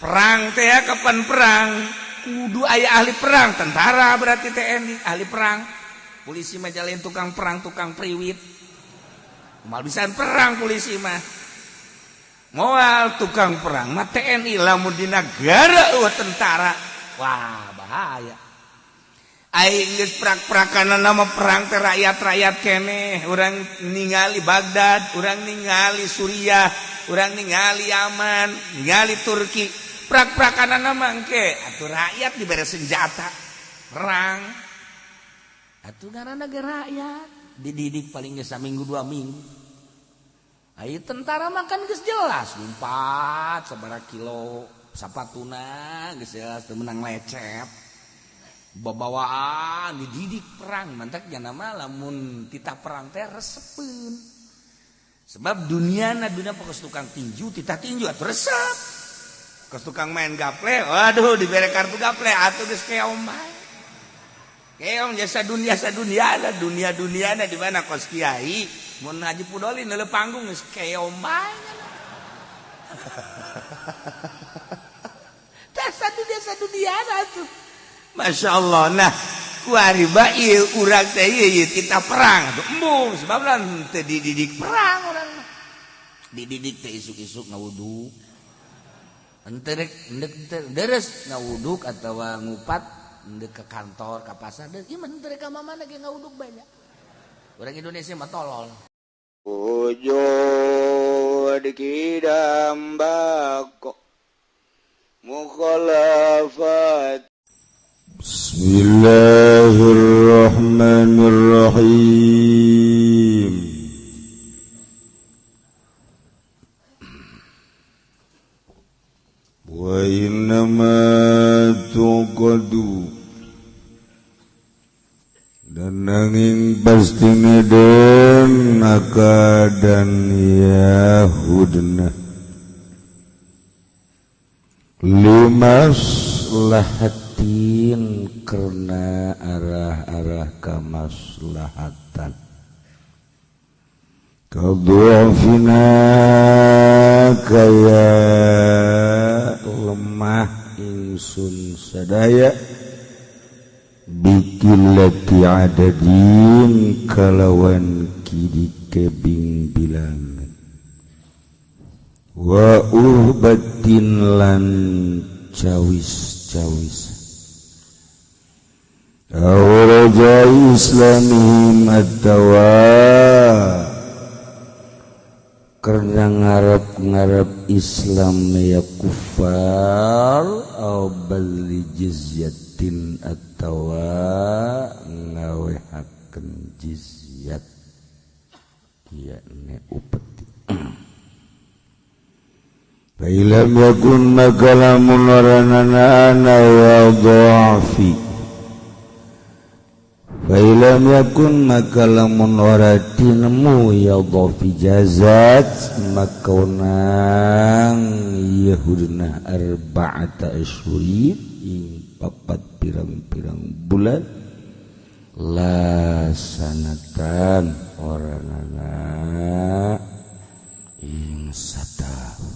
Perang teh ya, kapan perang? Kudu aya ahli perang, tentara berarti TNI ahli perang. Polisi mah jalain tukang perang, tukang priwit. Moal bisa perang polisi mah. Moal tukang perang mah TNI lamun di nagara eueuh tentara. Wah, bahaya. Aing geus prak-prakana nama perang teh rakyat-rakyat keneh, urang ningali Baghdad, urang ningali Suriah, urang ningali Yaman, ningali Turki. Prak-prakana nama engke atuh rakyat dibere senjata perang. Atuh ngaranna ge rakyat dididik paling geus saminggu 2 minggu. Ai tentara mah kan geus jelas lumpat sabaraha kilo sapatuna geus jelas teu meunang lecet. Babawaan dididik perang mantak jana mah lamun titah perang teh resepeun. Sebab duniana dunia pokos tukang tinju titah tinju atuh resep. Kos tukang main gaple, waduh dibere kartu gaple atuh geus keom bae. Keom jasa dunia saduniana dunia-duniana di mana kos kiai mun Haji Pudoli neuleuh panggung geus keom bae. Tah sadunia saduniana atuh. Masya Allah. Nah kuari bae urang teh ieu titah perang atuh embung sebab lan teu dididik perang urang mah. Dididik teh isuk-isuk ngawudu. Henteu rek deres ngawuduk atawa ngupat ndek ke kantor ka pasar deui ieu mah henteu rek ka mana ge ngawuduk bae nya. Urang Indonesia mah tolol. Wujud kidam bako mukhalafat. Bismillahirrahmanirrahim. Wa innama tuqadu dan nanging pasti ngeden akadan Yahudna limaslahatin karena arah-arah kamaslahatan kadu'afina kaya lemah ingsun sadaya bikillati adadin kalawan kidi kebing bilangan wa uhbatin lan cawis-cawis aw raja islamihim atawa karena ngarep-ngarep Islam ya kufar aw bali jizyatin atawa ngawehakeun jizyat yakni upeti. Fa ilam yakun maka lamun oranana wa dha'fi fa ilam yakun maka lamun ora tinemu ya dhafi jazat maka unang yahudna arba'ata asyhurin ing papat pirang-pirang bulan la sanatan oranana ing satahun.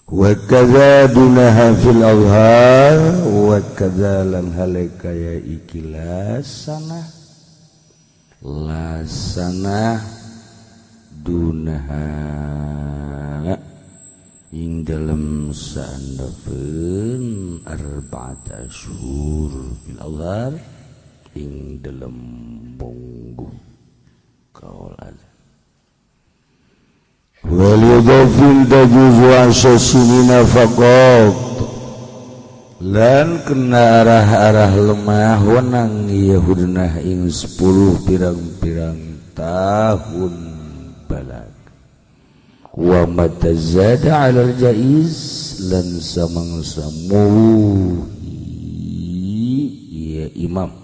Wa kadza dunaha fil azhar wa kadza lan halaka ya iki la sanah dunaha ing dalem saandapeun arba'ata asyhur fil azhar ing dalem bonggo kaul azhar. Walidhafin tajuzu asyasinina faqat lan kena arah-arah lemah wenang Yahudnah ing 10 pirang-pirang tahun balak wa matazada 'alal jaiz lan samangsa muhi ya imam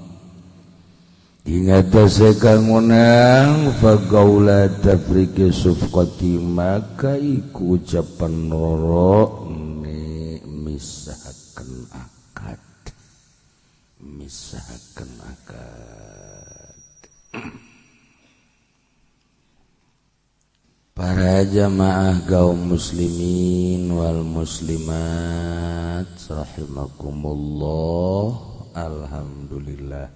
ingatase kang wenang fagaula tafriqi sufqati maka iku ucapan roro ne misahaken akad misahaken akad. Para Para jamaah kaum muslimin wal muslimat rahimakumullah. Alhamdulillah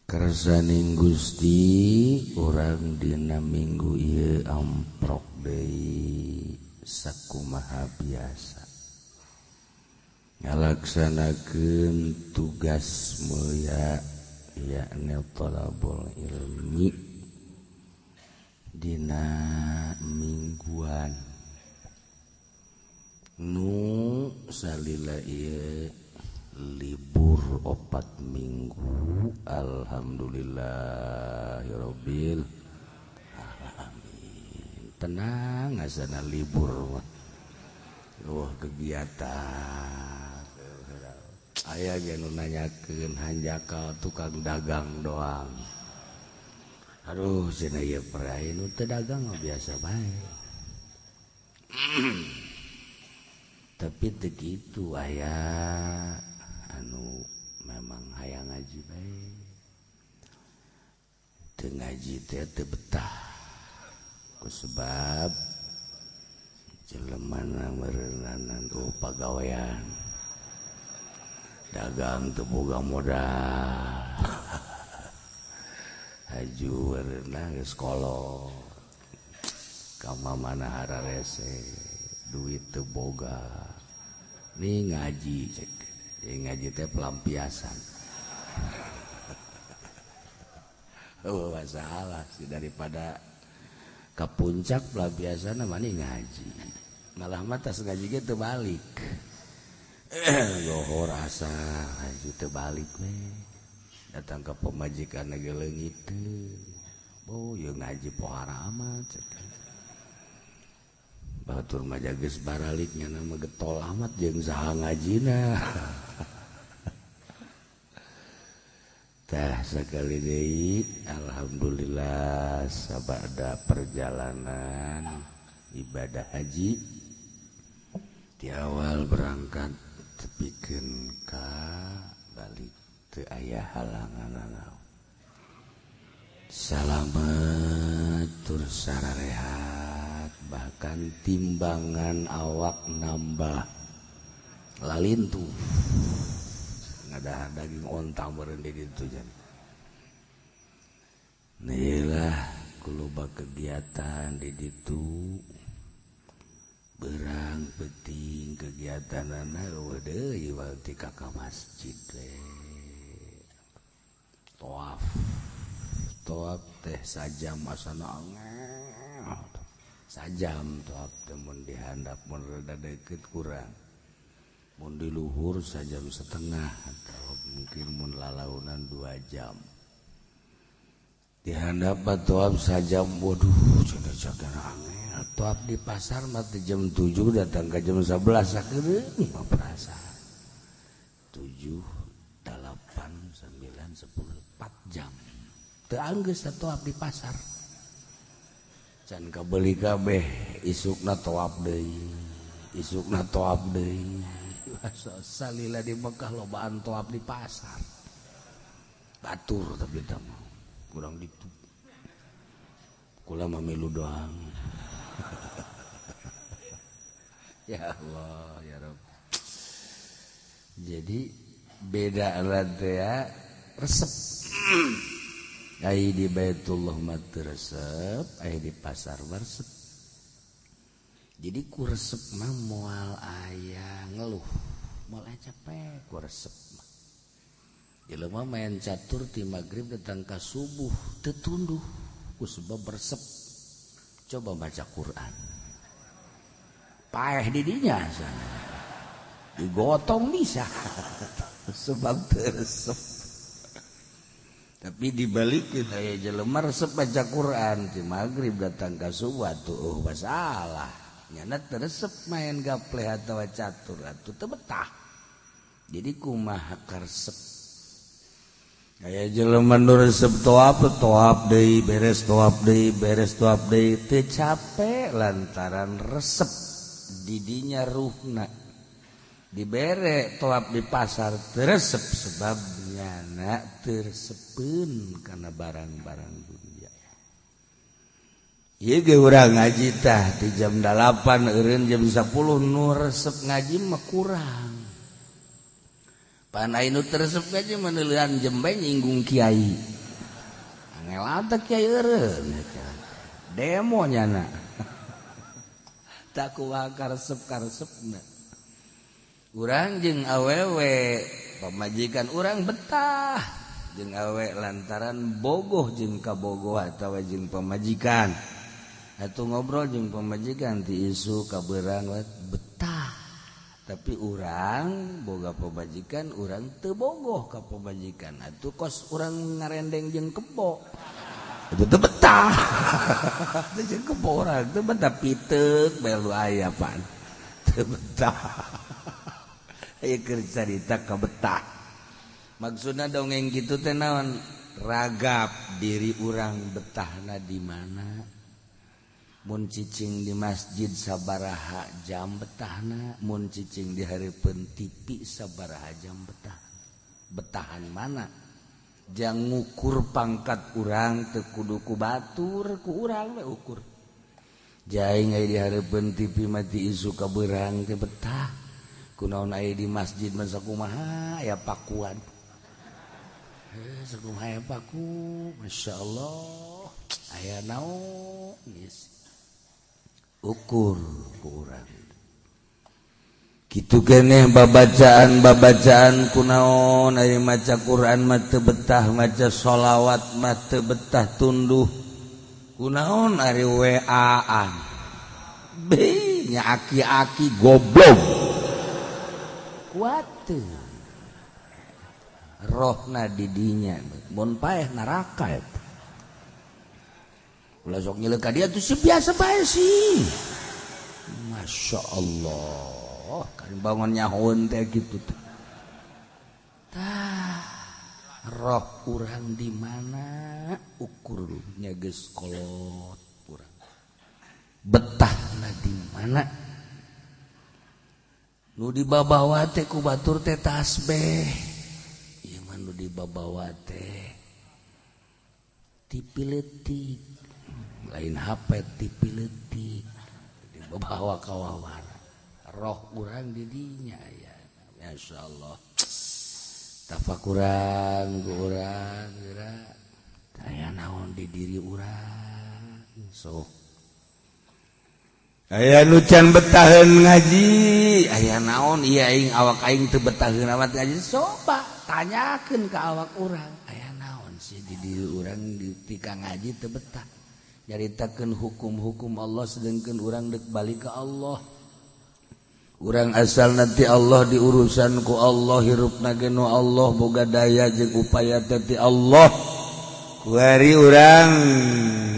kersaning Gusti urang dina minggu ieu amprok deui sakumaha biasa ngalaksanakeun tugas mulia yakni thalabul ilmi dina mingguan nu salila ieu libur 4 minggu. Alhamdulillahirabbil alamin. Tenang asana libur mah wah kegiatan aya ge nu nanyakeun hanjakal tukang dagang doang. Aduh cenah ieu perai nu teu dagang mah biasa bae. Tapi teu kitu aya anu memang hayang ngaji bae. Teu ngaji teh teu betah. Ku sebab jelemana meureunana oh pagawean. Dagang teu boga modal. Haju warna geus kolot ka mamana hararese duit teu boga nih ngaji cek ngaji teh pelampiasan. Oh masalah sih daripada ka puncak pelampiasan mah nih ngaji malah mah tas ngaji ge teu balik. Lohor asa haju teu balik we datang ke pemajikan lagi leungit teh. Oh ieu ngaji pohara amat cek. Batur mah geus baralik nya mah getol amat jeung saha ngajina. Tah sakali deui alhamdulillah sabada perjalanan ibadah haji di awal berangkat tepikeun ka balik teu aya halangan naon. Salamet tur sararehat bahkan timbangan awak nambah lalintuh ngadahar daging onta meureun di ditu jan. Nilah kuloba kegiatan di ditu berang penting kegiatanana eueuh deui ti ka masjid we. Toaf toaf teh sajam asana angel sajam toaf teh mun dihandap mun rada deukeut kurang mun di luhur sajam setengah atau mungkin mun lalaunan 2 jam dihandap toaf sajam. Waduh cenah cagana angel toaf di pasar mah jam 7 datang ke jam 11 sakeureung mah perasaan 7 8 9 10 4 jam teu anggeus toaf di pasar can kabeli kabeh isukna toaf deui isukna toaf deui. Salila di Mekah lobaan toaf di pasar batur tapi tah mah kurang ditu kula mah milu doang. Ya Allah ya Rabb. Jadi beda teh ya resep. Ai di Baitullah mah teu resep, ai di pasar mah resep. Jadi ku resep mah moal aya ngeluh, moal aya capek ku resep mah. Jelema main catur ti magrib datang ka subuh teu tunduh ku sebab resep. Coba baca Quran. Paeh di dinya sana. Digotong bisa sebab teu resep. Tapi dibalikin aya jelema resep baca Quran ti magrib datang ka subuh atuh masalah. Nyana teu resep main gaple atawa catur atuh teu betah. Jadi kumaha karesep. Aya jelema nu resep toap toap deui beres toap deui beres toap deui teu capek lantaran resep didinya ruhna. Dibere toap di pasar teresep sebab nyana tersepeun karena barang-barang dunia. Ieu ge urang ngaji tah di jam 8 eureun jam 10 nu resep ngaji mah kurang. Pan aya nu teu resep ngaji mah neuleuan jam bae nyinggung kiai. Angel teh kiai eureun demo nyana. Tak kumaha karesep-karesepna. Urang jeung awewe pamajikan urang betah jeung awe lantaran bogoh jeung kabogoh atawa jeung pamajikan. Atuh ngobrol jeung pamajikan ti isu ka beurang betah. Tapi urang boga pamajikan urang teu bogoh ka pamajikan. Atuh kos urang ngarendeng jeung kebo. Itu teu betah. Teu jeung kebo urang teu betah piteuk bae lu aya pan. Teu betah. Aya keur carita ka betah. Maksudna dongeng kitu teh naon? Ragap diri urang betahna di mana? Mun cicing di masjid sabaraha jam betahna, mun cicing di hareupeun TV sabaraha jam betah. Betahan mana? Jang ngukur pangkat urang teu kudu ku batur, ku urang we ukur. Jaing aya di hareupeun TV mati isu ka beurang teh betah. Kunaon aya di masjid mah sakumaha aya pakuan. Sakumaha aya paku, masyaallah. Aya naon geus. Ukur ku urang. Kitu keneh babacaan-babacaan kunaon aya maca Quran mah teu betah, maca sholawat mah teu betah tunduh. Kunaon ari WA-an. Be nya aki-aki goblok. Kuat teu. Rohna di dinya mun paeh neraka eta. Ulah sok nyelek ka dia tuh si biasa bae sih. Masya Allah, kan bangun nyahoan teh gitu teh. Tah, roh urang di mana ukurnya geus kolot urang. Betahna di mana? Nu dibabawa teh ku batur teh tasbih. Ieu mah nu dibabawa teh TV leutik. Lain HP TV leutik dibawa ka wawara roh urang di dinya ya masyaallah tafakuran ku urang geura aya naon di diri urang sok aya nu can betaheun ngaji aya naon ieu aing awak aing teu betaheun amat ngaji coba tanyakeun ka awak urang aya naon sih di diri urang di tika ngaji teu betah nyaritakeun hukum-hukum Allah sedangkan urang dek balik ke Allah. Urang asal nanti Allah diurusan ku Allah hirupna ge nu Allah boga daya jeung upaya teh ti Allah. Kuari urang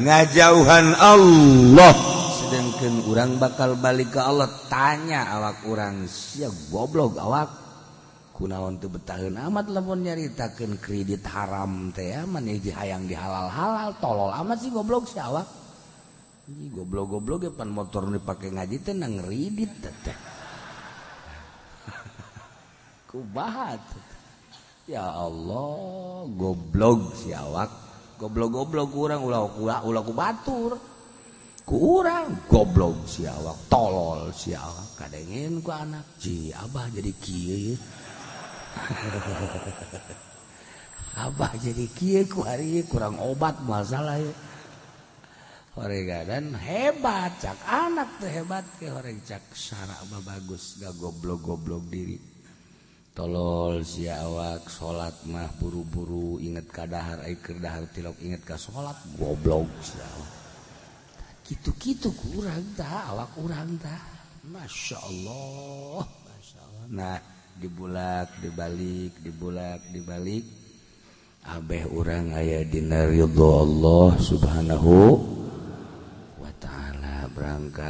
ngajauhan Allah sedangkan urang bakal balik ke Allah. Tanya awak urang sia goblok awak. Kunaon teu betaheun amat lamun nyaritakeun kredit haram teh maneh hayang dihalal-halal tolol amat sih goblok si awak. Ih goblok-goblok ge pan motor nu dipake ngaji teh nang kredit teh. Kumaha ya Allah goblok si awak. Goblok-goblok urang ulah ulah ku batur. Ku urang goblok si awak, tolol si awak kadengin ku anak. Ji abah jadi kieu. Abah jadi kieu ku hari kurang obat masalah ya. Horegadan hebat cak anak teh hebat ke horeng cak syarak mah bagus gak goblok-goblok diri. Tolol si awak salat mah buru-buru inget ka dahar ai keur dahar tilok inget ka salat goblok si awak. Kitu-kitu ku urang tah awak urang tah. Masyaallah, masyaallah. Nah dibulak dibalik dibulak dibalik abeh urang aya dina ridho Allah Subhanahu wa taala. Berangkat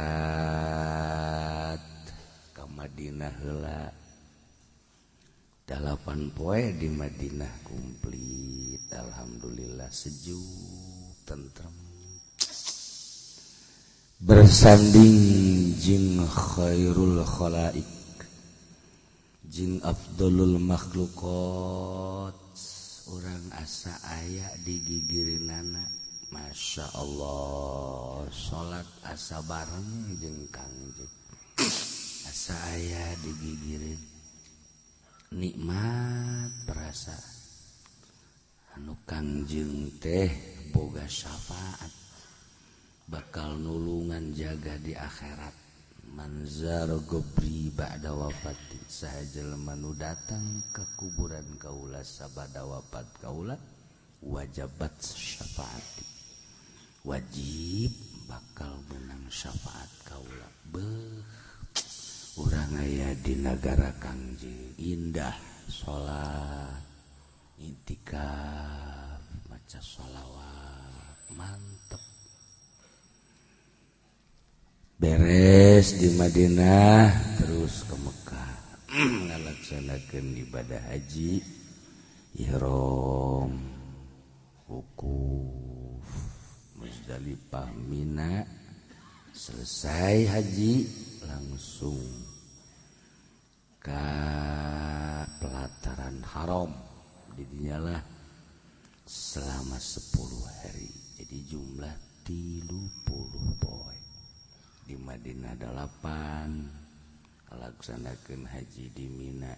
ka Madinah heula 8 poe di Madinah komplit alhamdulillah sejuk tentrem bersanding jeung khairul khalaik jeung afdalul makhluqat. Urang asa aya di gigireunana Masya Allah salat asa bareng jeung Kangjeng asa aya digigireun nikmat perasa anu Kangjeng teh boga syafaat bakal nulungan jaga di akhirat. Manzar gobri ba'da wafati saha jelema nu datang ka kuburan kaula sabada wafat kaula wajabat syafaati wajib bakal menang syafaat kaula. Beuh urang aya di nagara Kangjeng indah salat itikaf maca sholawat mantep beres di Madinah terus ke Mekah ngalaksanakeun ibadah haji ihram wukuf Muzdalifah Mina selesai haji langsung ke pelataran haram didinyalah selama 10 hari jadi jumlah 30 poe. Di Madinah 8 laksanakeun haji di Mina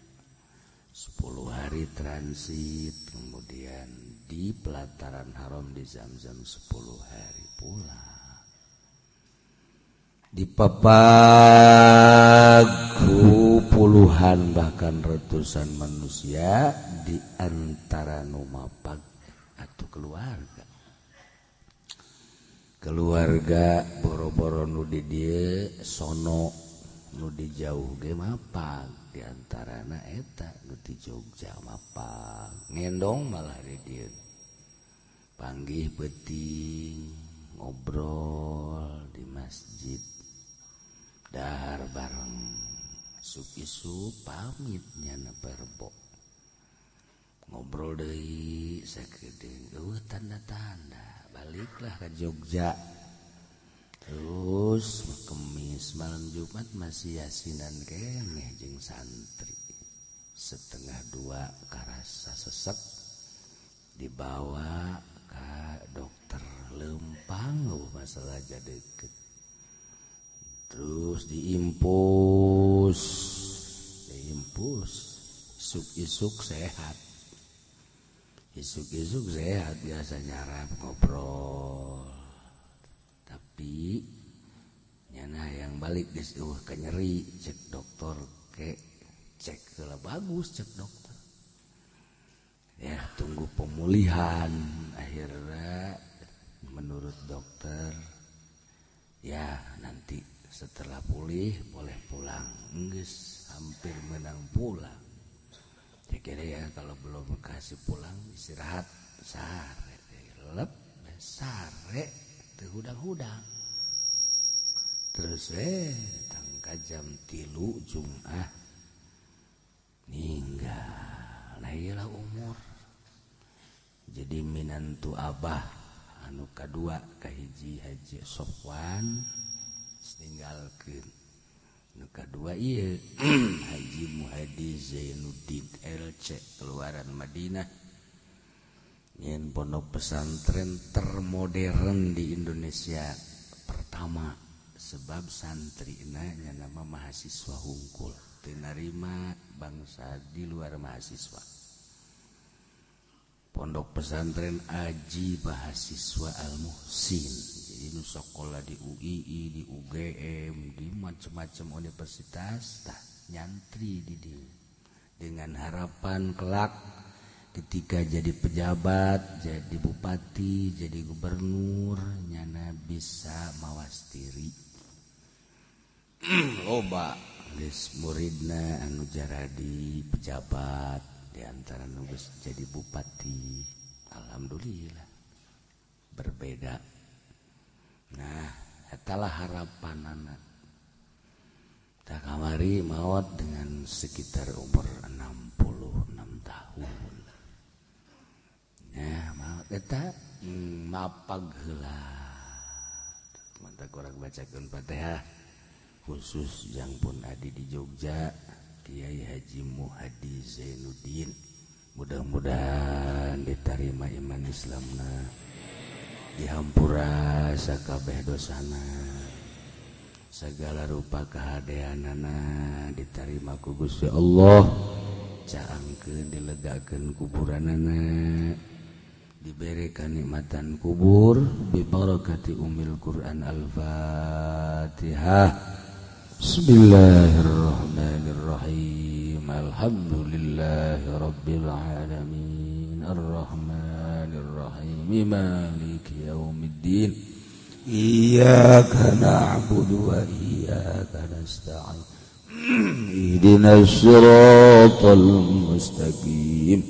10 hari transit kemudian di pelataran haram di Zam-Zam 10 hari pula dipapag puluhan bahkan ratusan manusia di antara nu mapag atau keluarga keluarga boro-boro nu di dieu sono nu di jauh ge mapag di antarana eta nu di Jogja mapag ngendong malah di dieu panggih peuting ngobrol di masjid dahar bareng isuk-isuk pamit nyana perbo ngobrol deui sakedeung eueuh tanda-tanda baliklah ke Jogja. Terus Kemis malam Jumat masih yasinan keneh jeung santri 1:30 karasa sesek dibawa ka dokter lempang masalah deket terus diimpus isuk-isuk sehat isuk-isuk sehat biasa nyarap ngobrol tapi nyana yang balik geus eueuh ka nyeri cek dokter ke cek heula bagus cek dokter ya tunggu pemulihan akhirnya menurut dokter ya nanti setelah pulih boleh pulang geus hampir menang pulang ya kira ya kalau belum kasih pulang istirahat sare lep sare teu hudang-hudang terus tangka jam 3 Jumat ninggal. Nah iyalah umur jadi minantu abah anu kadua kahiji Haji Sofwan tinggalkeun nu kadua ieu Haji Muhadi Zainuddin LC keluaran Madinah nyen pondok pesantren termodern di Indonesia pertama sebab santrina nya nama mahasiswa hungkul teu narima bangsa di luar mahasiswa. Pondok pesantren Aji Mahasiswa Al-Muhsin jadi nu sekolah di UII, di UGM, di macam-macam universitas tah nyantri di dieu dengan harapan kelak ketika jadi pejabat, jadi bupati, jadi gubernur nyana bisa mawas diri. Loba geus muridna anu jaradi pejabat di antara nu geus jadi bupati alhamdulillah berbeda. Nah etalah harapanana tah kamari maot dengan sekitar umur 66 tahun. Nah maot eta mapag heula mantap kurang bacakeun Fatihah khusus yang pun adi di Jogja Kiai Haji Muhadi Zainuddin mudah-mudahan diterima iman Islamna. Dihampura sakabeh dosana, segala rupa kahadeanana ditarima ku Gusti Allah, caangkeun dilegakeun kuburanana, diberi kanikmatan kubur bi barakati umil Quran. Al-Fatihah. Bismillahirrahmanirrahim. Alhamdulillahi rabbil alamin, arrahmanirrahim, maliki yaumiddin, iyyaka na'budu wa iyyaka nasta'in, ihdinas siratal mustaqim,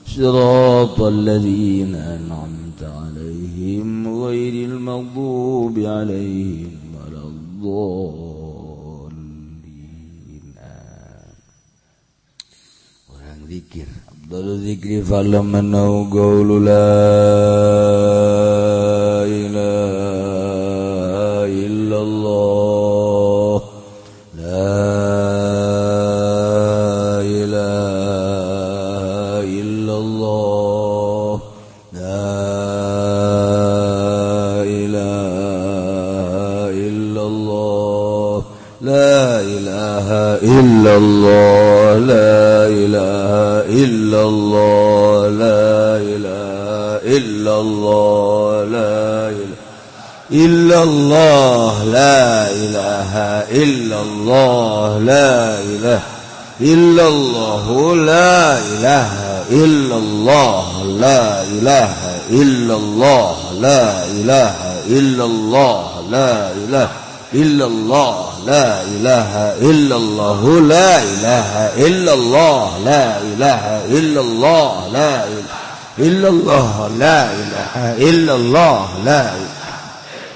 siratal ladzina an'amta 'alaihim ghairil maghdubi 'alaihim waladdallin. Orang zikir afdalul zikri falam annahu qawlu la ilaha illallah, la ilaha illallah, la ilaha illallah, la ilaha illallah, la ilaha illallah, la ilaha illallah, la ilaha illallah, la ilaha illallah, la ilaha illallah, la ilaha illallah, la ilaha illallah, la ilaha illallah, la ilaha illallah, la ilaha illallah, la ilaha illallah, la ilaha illallah, la ilaha illallah, la ilaha illallah, la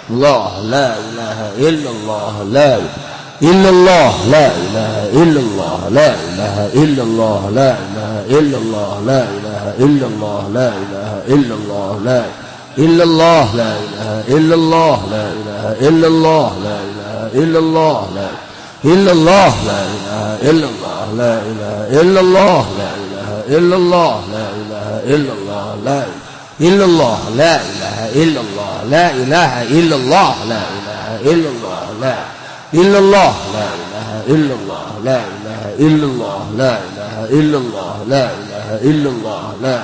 Allah, la ilaha illallah, la illallah, la ilaha illallah, la ilaha illallah, la ilaha illallah, la ilaha illallah, la ilaha illallah, la illallah, la ilaha illallah, la ilaha illallah, la ilaha illallah, la illallah, la ilaha illallah, la ilaha illallah, la ilaha illallah, la ilaha illallah, la illallah, la ilaha illallah, la ilaha illallah, la ilaha illallah, la illallah, la ilaha illallah, la ilaha illallah, la ilaha illallah, la ilaha illallah, la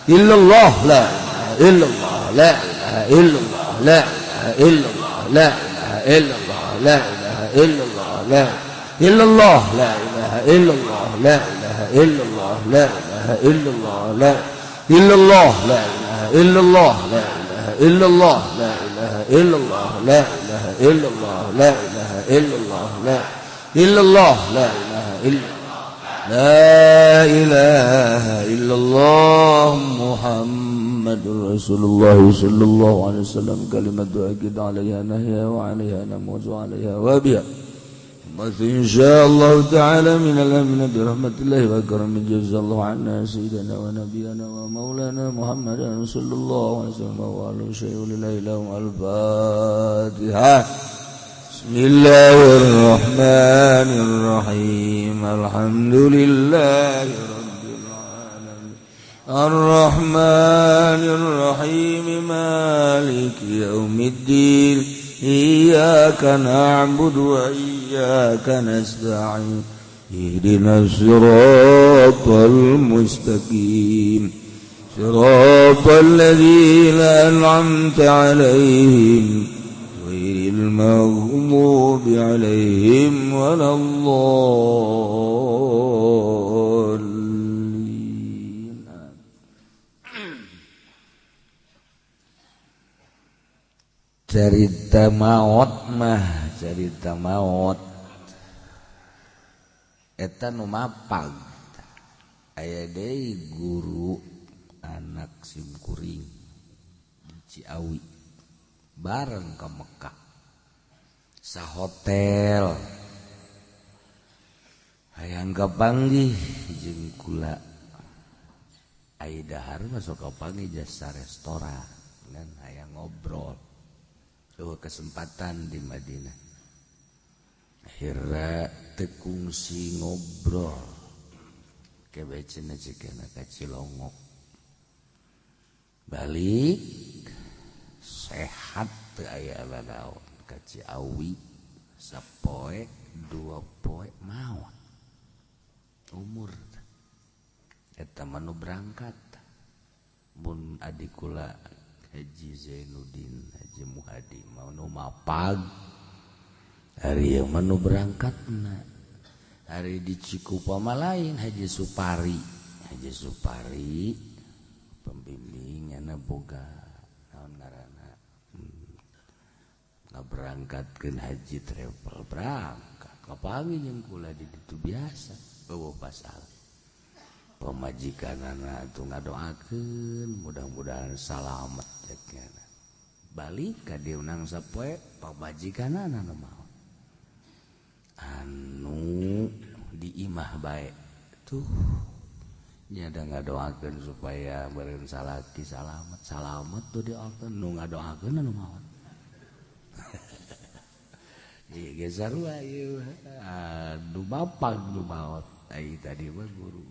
illallah, la ilaha illallah, la ilaha illallah, la ilaha illallah, la ilaha illallah, la ilaha illallah, la illallah, la ilaha illallah, la ilaha illallah, la ilaha illallah, la illallah, la ilaha illallah, la ilaha illallah, la ilaha illallah, la ilaha illallah, la ilaha illallah, la illallah, la ilaha illallah, la ilaha illallah Muhammadur Rasulullah sallallahu alaihi wasallam. Kalimat akid alaiha nahya wa alaiha namut wa alaiha wa biha إن شاء الله تعالى من الأمن برحمة الله وكرم. جزا الله عنا سيدنا ونبينا ومولانا محمدا صلى الله عليه وسلم وعلى شيء لله لهم. الفاتحة. بسم الله الرحمن الرحيم. الحمد لله رب العالمين، الرحمن الرحيم، مالك يوم الدين، إياك نعبد وإياك نستعين، اهدنا الصراط المستقيم، صراط الذين أنعمت عليهم غير المغضوب عليهم ولا الضالين. Cerita maot mah, cerita maot eta nu mapag aya deui guru anak simkuring di Ciawi bareng ke Mekah sahotel hayang kapanggih jeung kula ai dahar masuk kapanggih jasa restoran dan hayang ngobrol. Eueuh kesempatan di Madinah akhirna teu kungsi ngobrol kebe cenah cekena ka Cilongok balik Sehat teu aya nanaon ka Ciawi sapoe dua poe maot. Umur eta mah nu berangkat. Mun adik kula Haji Zainuddin Haji Muhadi mau nu mapag hari ieu mah nu berangkatna. Hari di Cikupa mah lain Haji Supari. Haji Supari pembimbingnya boga naon ngaranna ngaberangkatkeun haji travel berangkat kapanggih jeung kula di ditu biasa eueuh pasal pamajikanana atuh ngadoakeun mudah-mudahan salamet cek nya balik ka dieu nang sapoe pamajikanana nu maot anu di imah bae tuh nya da ngadoakeun supaya beureun salaki salamet salamet tuh diokeun nu ngadoakeun anu maot. Ieu ge sarua ieu anu bapak nu maot ai tadi mah guru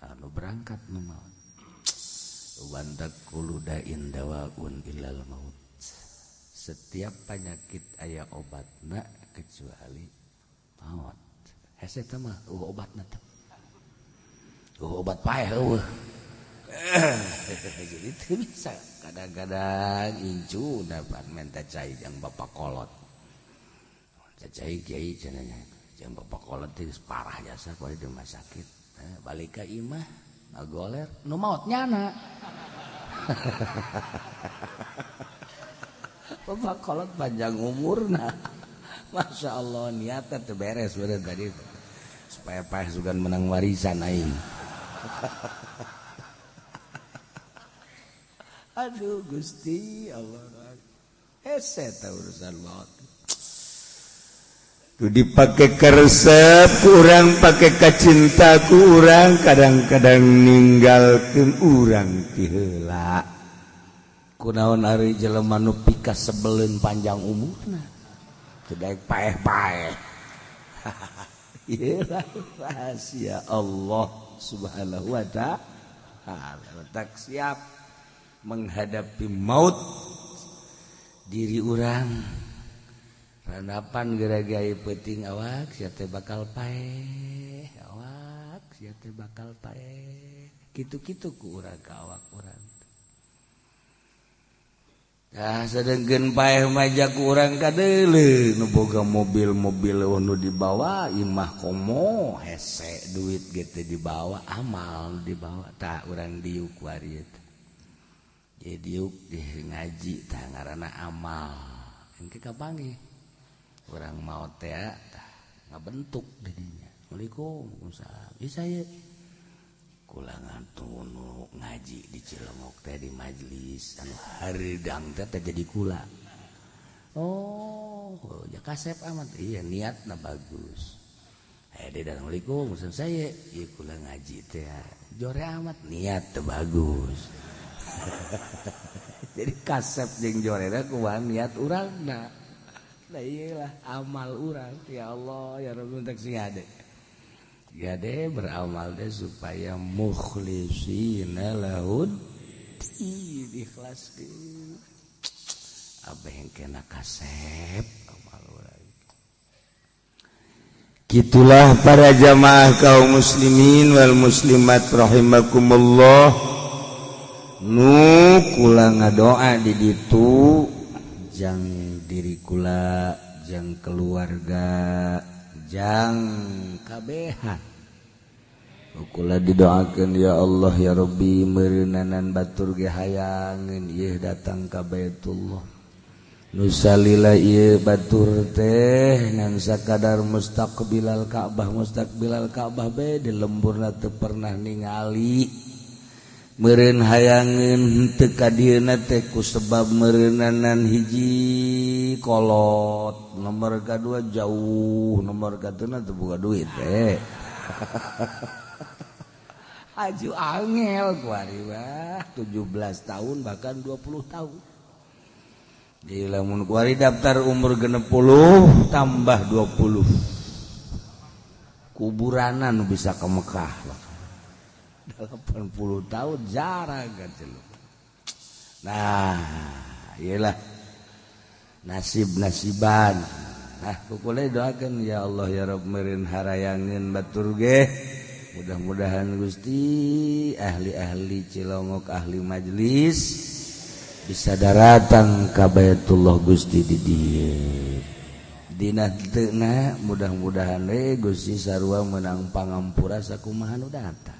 anu berangkat nu maot. Wantak kuludain dawaun ilal maut. Setiap penyakit aya obatna kecuali maot. Hese teh mah eueuh obatna teh. Eueuh obat paeh eueuh. Jadi teu bisa kadang-kadang incu dapat menta cai jang bapak kolot. Menta cai kiai cenah nya. Jang bapak kolot teh geus parah jasa poe di rumah sakit. Balik ka imah ngagoler nu maot nyana. Bapak kolot panjang umurna. Masya Allah niatnya teu beres bener tadi supaya paeh sugan menang warisan aing. Aduh Gusti Allah. Hese ta urusan maot. Tuh dipake karesep ku urang pake kacinta ku urang kadang-kadang ninggalkeun urang ti heula. Kunaon ari jelema nu pikasebeleun panjang umurna. Teu daek paeh-paeh. Ieu rahasia Allah Subhanahu wa ta'ala. Tak siap menghadapi maut diri urang. Ranapan geragai peuting awak sia teh bakal paeh, awak sia teh bakal paeh. Kitu-kitu ku urang ka awak urang. Tah sedengkeun paeh mah ku urang kadeuleu nu boga mobil-mobil nu dibawa imah komo hese duit ge teh dibawa amal dibawa tah urang diuk kuari teh. Jadi diuk di ngaji tah ngaranna amal. Engke kapanggih urang maot teh tah ngabentuk didinya. Assalamualaikum, waalaikumsalam. Ieu saya kula ngatunu ngaji di Cilongok teh di majelis anu hareudang teh teh jadi kula. Oh, ya kasep amat. Iya niatna bagus. Dia datang, assalamualaikum, saya ieu kula ngaji teh jore amat niat teh bagus. Jadi kasep jeung jorena kumaha niat urangna. Nah iyalah amal urang ya Allah ya Rabbi untuk sing ade. Gade beramal deh supaya mukhlisina lahud ikhlaskeun. Abeh yang kena kasep amal urang. Gitulah para jamaah kaum muslimin wal muslimat rahimakumullah. Nu kula ngadoa di ditu jang diri kula, jang keluarga, jang kabehan. Kula didoakeun ya Allah ya Rabbi meureunanan batur ge hayangeun ieu datang ka Baitullah. Nu salila ieu batur teh ngan sakadar mustaqbilal Ka'bah bae di lemburna teu pernah ningali. Meureun hayangeun teu ka dieuna teh ku sebab meureunanan hiji kolot, nomor kadua jauh, nomor katuna teu boga duit teh. Aju angel kuari mah 17 tahun bahkan 20 tahun. Di lamun kuari daftar umur 60 tambah 20. Kuburanan bisa ke Mekah bahkan. 80 tahun jarang kan celuk. Nah, Iyalah nasib-nasiban. Nah, pokoknya doakan ya Allah ya Rabb meureun harayangeun batur ge. Mudah-mudahan Gusti ahli-ahli Cilongok, ahli majelis bisa daratang ka Baitullah Gusti di dieu. Dina teuna mudah-mudahan we Gusti sarua meunang pangampura sakumaha nu datang.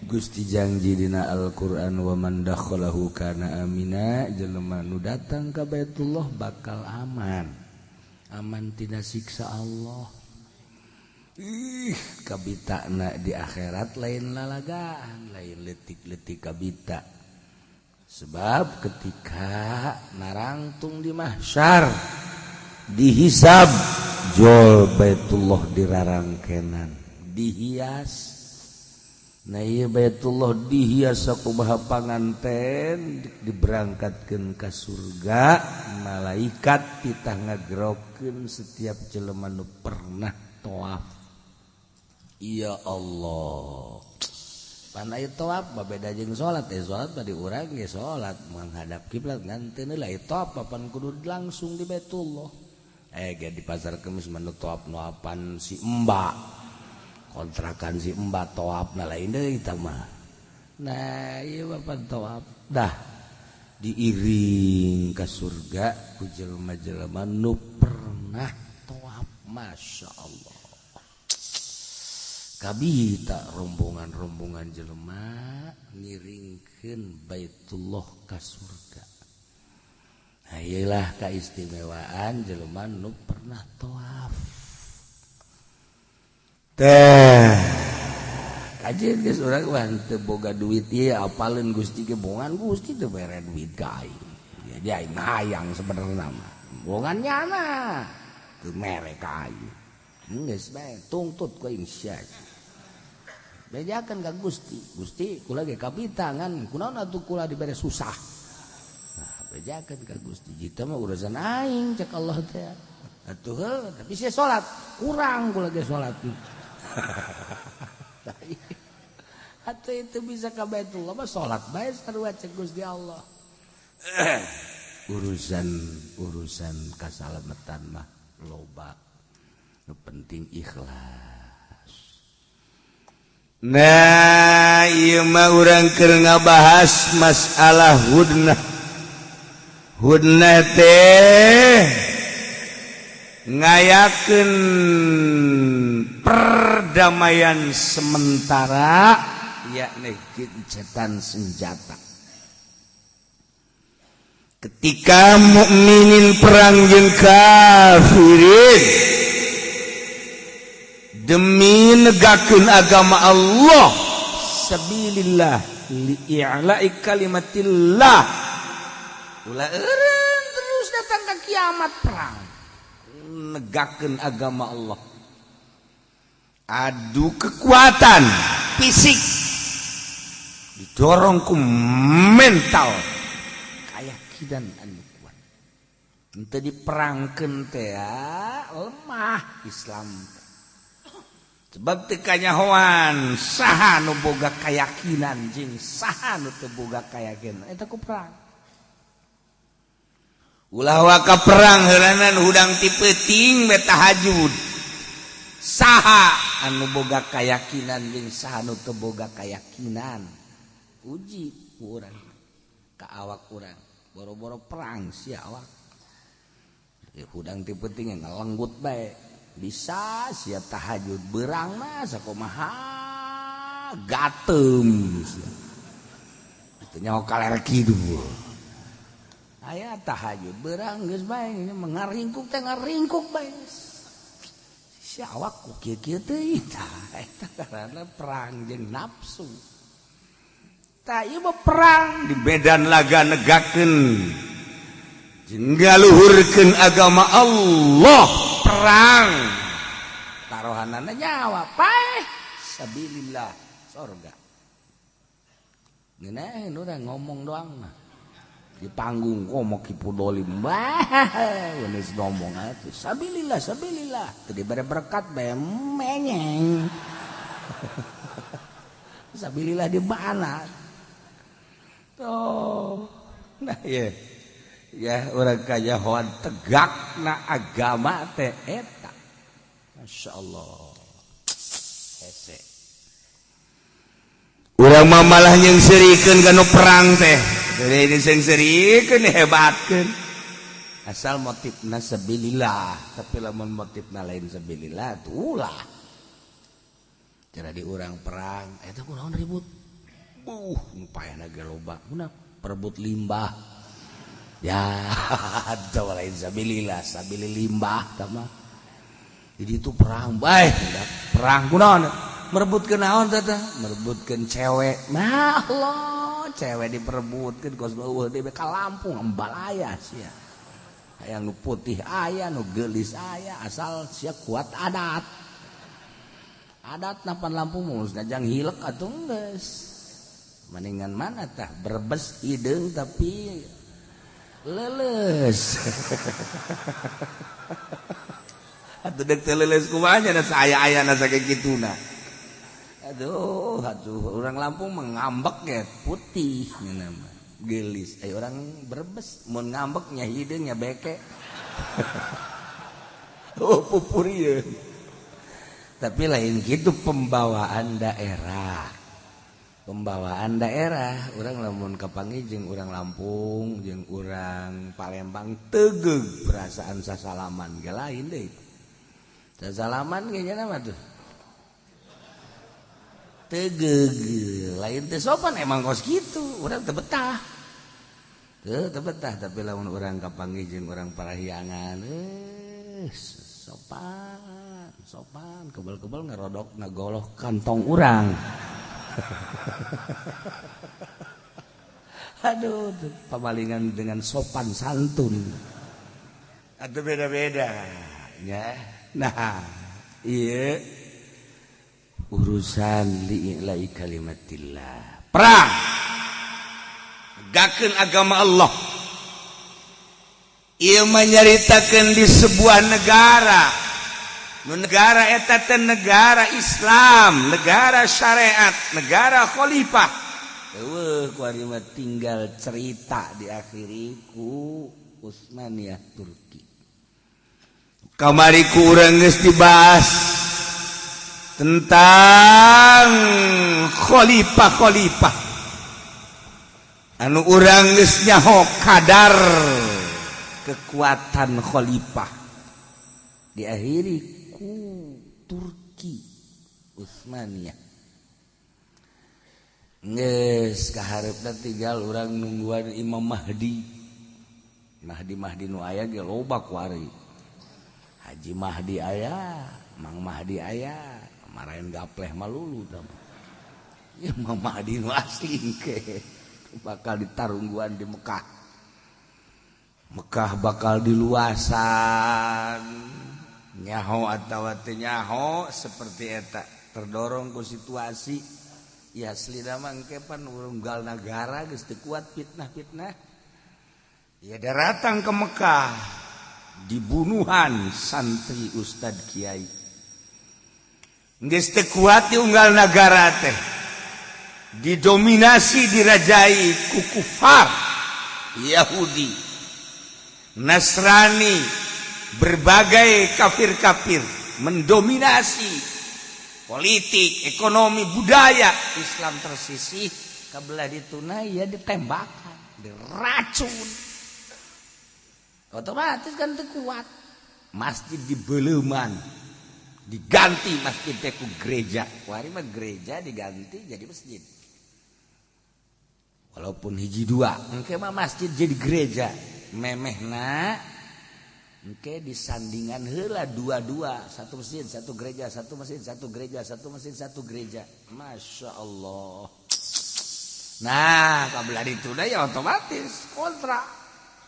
Gusti janji dina Al-Qur'an wa man dakhalahu kana amina, jelema nu datang ka Baitullah bakal aman. Aman tina siksa Allah. Ih, kabitana di akhirat lain lalagaan, lain letik-letik kabita. Sebab ketika narangtung di mahsyar dihisab jol Baitullah dirarangkenan, dihias. Nah ieu Baitullah dihias sakumaha panganten diberangkatkeun ka surga, malaikat titah ngagerokeun setiap jelema nu pernah tawaf. Ya Allah. Pan aya tawaf beda jeung salat, salat mah di urang ge salat menghadap kiblat ngan teu heula tawaf papan kudu langsung di Baitullah. Ge di pasar Kemis mah nu tawaf nu apan si Mbak. Kontrakan si Mbak tawaf nah lain deui eta mah. Nah ieu papan tawaf dah diiring ka surga ku jelema-jelema nu pernah tawaf. Masya Allah. Kabita rombongan-rombongan jelema ngiringkeun Baitullah ka surga. Nah ieulah kaistimewaan jelema nu pernah tawaf. Teh kajian geus urang wah teu boga duit ieu apaleun Gusti ge bongan Gusti teu bere duit ka aing. Jadi aing hayang sebenarna mah. Bongan nyana teu mere ka aing. Geus bae tungtut ku aing sia. Bejakeun ka Gusti, Gusti kula ge kabita ngan kunaon atuh kula dibere susah. Nah, bejakeun ka Gusti, jitu mah urusan aing cek Allah teh. Atuh heuh, tapi sia salat kurang kula ge salat. Atau itu bisa ka Baitullah mah salat bae sarua cek Gusti Allah. Urusan kasalametan mah loba. Nu penting ikhlas. Nah, ieu mah urang keur ngabahas masalah hudnah. Hudnah teh ngayakeun perdamaian sementara, yakni gencatan senjata. Ketika mukminin perang jeung kafirin demi negakeun agama Allah, sabilillah li'i'la'i kalimatillah. Ulah eureun terus datang ke kiamat perang negakeun agama Allah. Adu kekuatan fisik didorong ku mental keyakinan anu kuat. Henteu diperangkeun teh lemah Islam. Sebab teu kanyahoan saha nu boga keyakinan jeung saha nu teu boga keyakinan eta ku perang. Ulah waka perang heulanan hudang ti peuting be tahajud. Saha anu boga keyakinan jeung saha nu teu boga keyakinan. Uji ku urang ka awak urang. Boro-boro perang sia awak. Hudang ti peuting ngalenggut bae. Bisa sia tahajud berang mah sakumaha gatem sia. Teu nyaho kaler kidul. Aya tahajud berang geus bae mengaringkuk teh ngaringkuk bae. Si awak ku kieu-kieu teuing tah eta karana perang jeung nafsu. Tah ieu mah perang di medan laga negakeun jeung ngaluhurkeun agama Allah. Perang taruhanana nyawa paeh sabilillah sorga. Ngeunah urang ngomong doang mah di panggung komo kipu dolim bah geus ngomong atuh sabilillah sabilillah teu dibere berkat bae menyeng. Sabilillah di mana tuh. Nah ieu Ya urang kanyahoan tegakna agama teh eta. Masya Allah. Hese. Urang mah malah nyeungseurikeun kana perang teh. Jadi nyeungseurikeun hebatkeun. Asal motifna sabilillah, tapi lamun motifna lain sabilillah tuh ulah. Cara di urang perang eta kunaon ribut. Buh, nu ge loba. Kunaon perebut limbah. Ya, atau lain sabilillah, sabili limbah tama. Jadi itu perang bae, perang kunaon? Merebutkeun naon teh? Merebutkeun cewek. Nah, Allah, cewek diperebutkeun kos euweuh deui ka Lampung embalaya sia. Aya nu putih aya, nu geulis aya, asal sia kuat adat. Adat napan Lampung mun ngajang hilek atuh geus. Mendingan mana tah Brebes hideung tapi leuleus. Atuh deuk teu leuleus kumaha nya aya-ayana sakituna. Aduh, aduh, orang Lampung mengambek ya putih nama gelis. Ayo orang Brebes mun ngambeknya hideung nya beke. Oh, pupurieun. Tapi lain gitu pembawaan daerah. Pembawaan daerah orang lamun kapanggih jeung urang Lampung jeung urang Palembang tegeug perasaan sasalaman ge lain deui. Sasalaman ge nya mah tuh. Tegeug lain teh sopan emang kos kitu, urang teu betah. Teu betah tapi lamun urang kapanggih jeung urang Parahyangan sopan, sopan kebel-kebel ngerodok ngagoloh kantong urang. Aduh, pamalingan dengan sopan santun. Atau beda-beda ya. Nah, iya urusan li'ila'i kalimatillah. Perang tegakkeun agama Allah. Ieu menyaritakeun di sebuah negara. Negara eta teh negara Islam, negara syariat, negara khalifah. Eueuh kuari mah tinggal cerita diakhiri ku Utsmaniyah Turki. Kamari ku urang geus dibahas tentang khalifah-khalifah. Anu urang geus nyaho kadar kekuatan khalifah. Diakhiri ku Turki Utsmaniyah. Geus kahareupna tinggal urang nungguan Imam Mahdi. Mahdi Mahdi nu aya ge loba kuari. Haji Mahdi aya, Mang Mahdi aya, marahin gapleh malulu tah. Imam Mahdi nu asli ke bakal ditarungguan di Mekah. Mekah bakal diluasan. Nyaho atawa teu nyaho seperti eta terdorong ku situasi ya aslina mah engke pan unggal nagara geus teu kuat fitnah-fitnah ya datang ke Mekah dibunuhan santri ustad kiai geus teu kuat di unggal nagara teh didominasi dirajai ku kufar Yahudi Nasrani berbagai kafir-kafir mendominasi politik, ekonomi, budaya. Islam tersisih kabelah ditunai ya ditembakan, diracun. Otomatis kan teu kuat. Masjid dibeleuman, diganti masjid teh ku gereja. Kuari mah gereja diganti jadi masjid. Walaupun hiji dua, engke mah masjid jadi gereja. Memehna engke disandingan heula dua-dua, satu masjid, satu gereja, satu masjid, satu gereja, satu masjid, satu gereja. Masya Allah. Nah, kabelah ditunda ya otomatis kontra.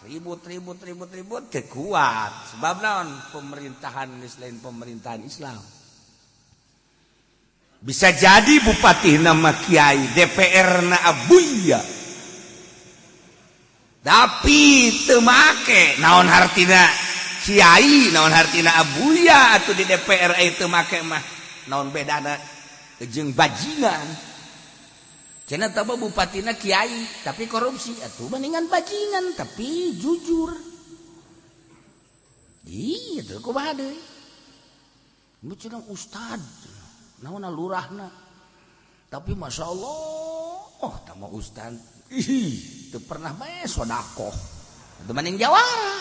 Ribut, ribut, ribut, ribut, kekuat. Sebab naon pemerintahan selain pemerintahan Islam. Bisa jadi bupati nama kiai, DPR na abuya. Tapi teu make naon hartina kiai, naon hartina abuya atuh di DPR teu make mah naon bedana jeung bajingan. Cenah taba bupatina kiai tapi korupsi atuh mendingan bajingan tapi jujur. Iya teu kumaha deui. Mun cenah ustad naonna lurahna. Tapi masya Allah, oh tama ustad ih teu pernah bae sedekah. Atuh mending jawara.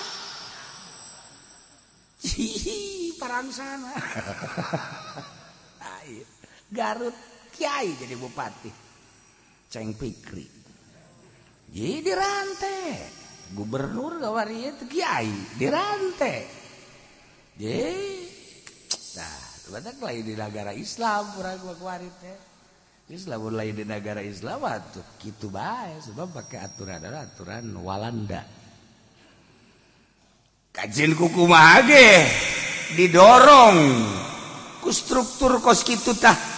Ih parangsana. Garut kiai jadi bupati. Ceng Pikri jadi dirante gubernur gawari itu kiai dirante jadi nah batak lain di negara Islam kurang kuari teh Islam lain di negara Islam atuh kitu bae sebab pakai aturan aturan Walanda kajin kukumaha ge didorong ku struktur kos kitu tah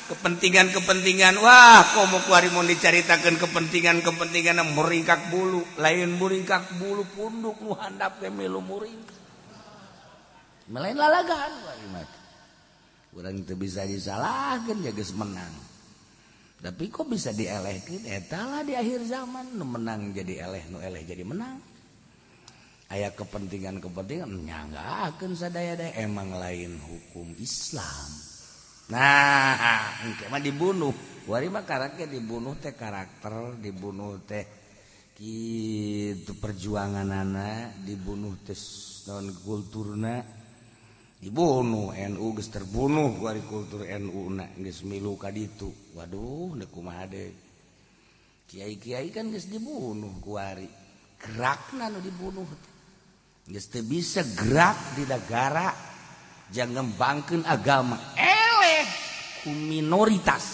kepentingan-kepentingan wah komo kuari mun dicaritakeun kepentingan-kepentingan muringkak bulu lain muringkak bulu punduk nu handap ge milu muringkak melain lalagaan kuari mah urang teu bisa disalahkeun ya geus menang tapi kok bisa dielehkeun eta lah di akhir zaman nu menang jadi eleh nu eleh jadi menang aya kepentingan-kepentingan nyanggakeun sadaya-daya emang lain hukum Islam. Nah, engke mah dibunuh. Wari mah karakter dibunuh teh karakter, dibunuh teh kitu perjuanganana, dibunuh teh naon kulturna. Dibunuh NU geus terbunuh wari kultur NU na geus milu ka ditu. Waduh, deuk kumaha deui. Kiai-kiai kan geus dibunuh kuari. Gerakna nu dibunuh teh. Geus teu bisa gerak di negara jang ngembangkeun agama. Ku minoritas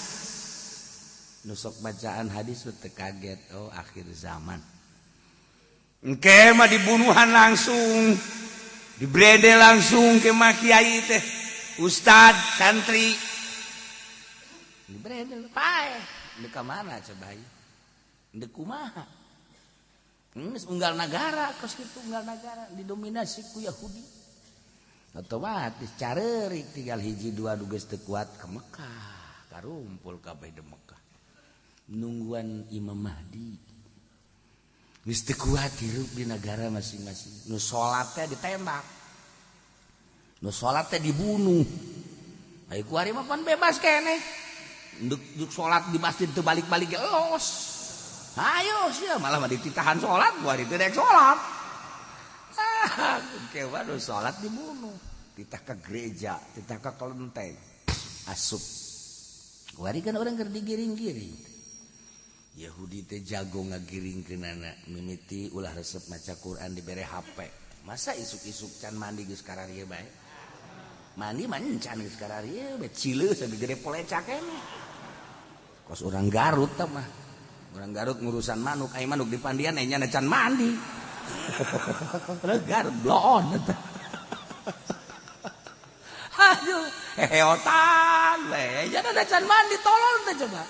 nusok bacaan hadis teu kaget oh akhir zaman engke mah dibunuhan langsung dibrede langsung ke mah kiai teh ustad santri dibrede pae deuk ka mana coba ieu deuk kumaha geus unggal nagara kos kitu unggal nagara didominasi ku Yahudi otomatis carerik tinggal hiji dua duges teu kuat ke Mekah karumpul kabeh di Mekah nungguan Imam Mahdi geus teu kuat hirup di negara masing-masing nu salat teh ditembak nu salat teh dibunuh ai kuari mah pan bebas keneh nduk salat di masjid teu balik-balik ge los ayo sia malah mah dititahan salat kuari teh rek salat. Oke, waduh salat dibunuh, titah ke gereja, titah ke kelenteng, asup. Kuari kan orang keur digiring-giring. Yahudi teh jago ngagiringkeunana, mimiti ulah resep maca Quran dibere HP. Masa isuk-isuk can mandi geus kararieu bae. Mandi mah encan geus kararieu bae, cileus sagede polecak keneh. Kos urang Garut tah mah. Urang Garut ngurusan manuk, ai manuk di pandian nya can mandi. Legar bloon eta. Aduh, heheotan we. Jangan ada can mandi tolol teh coba.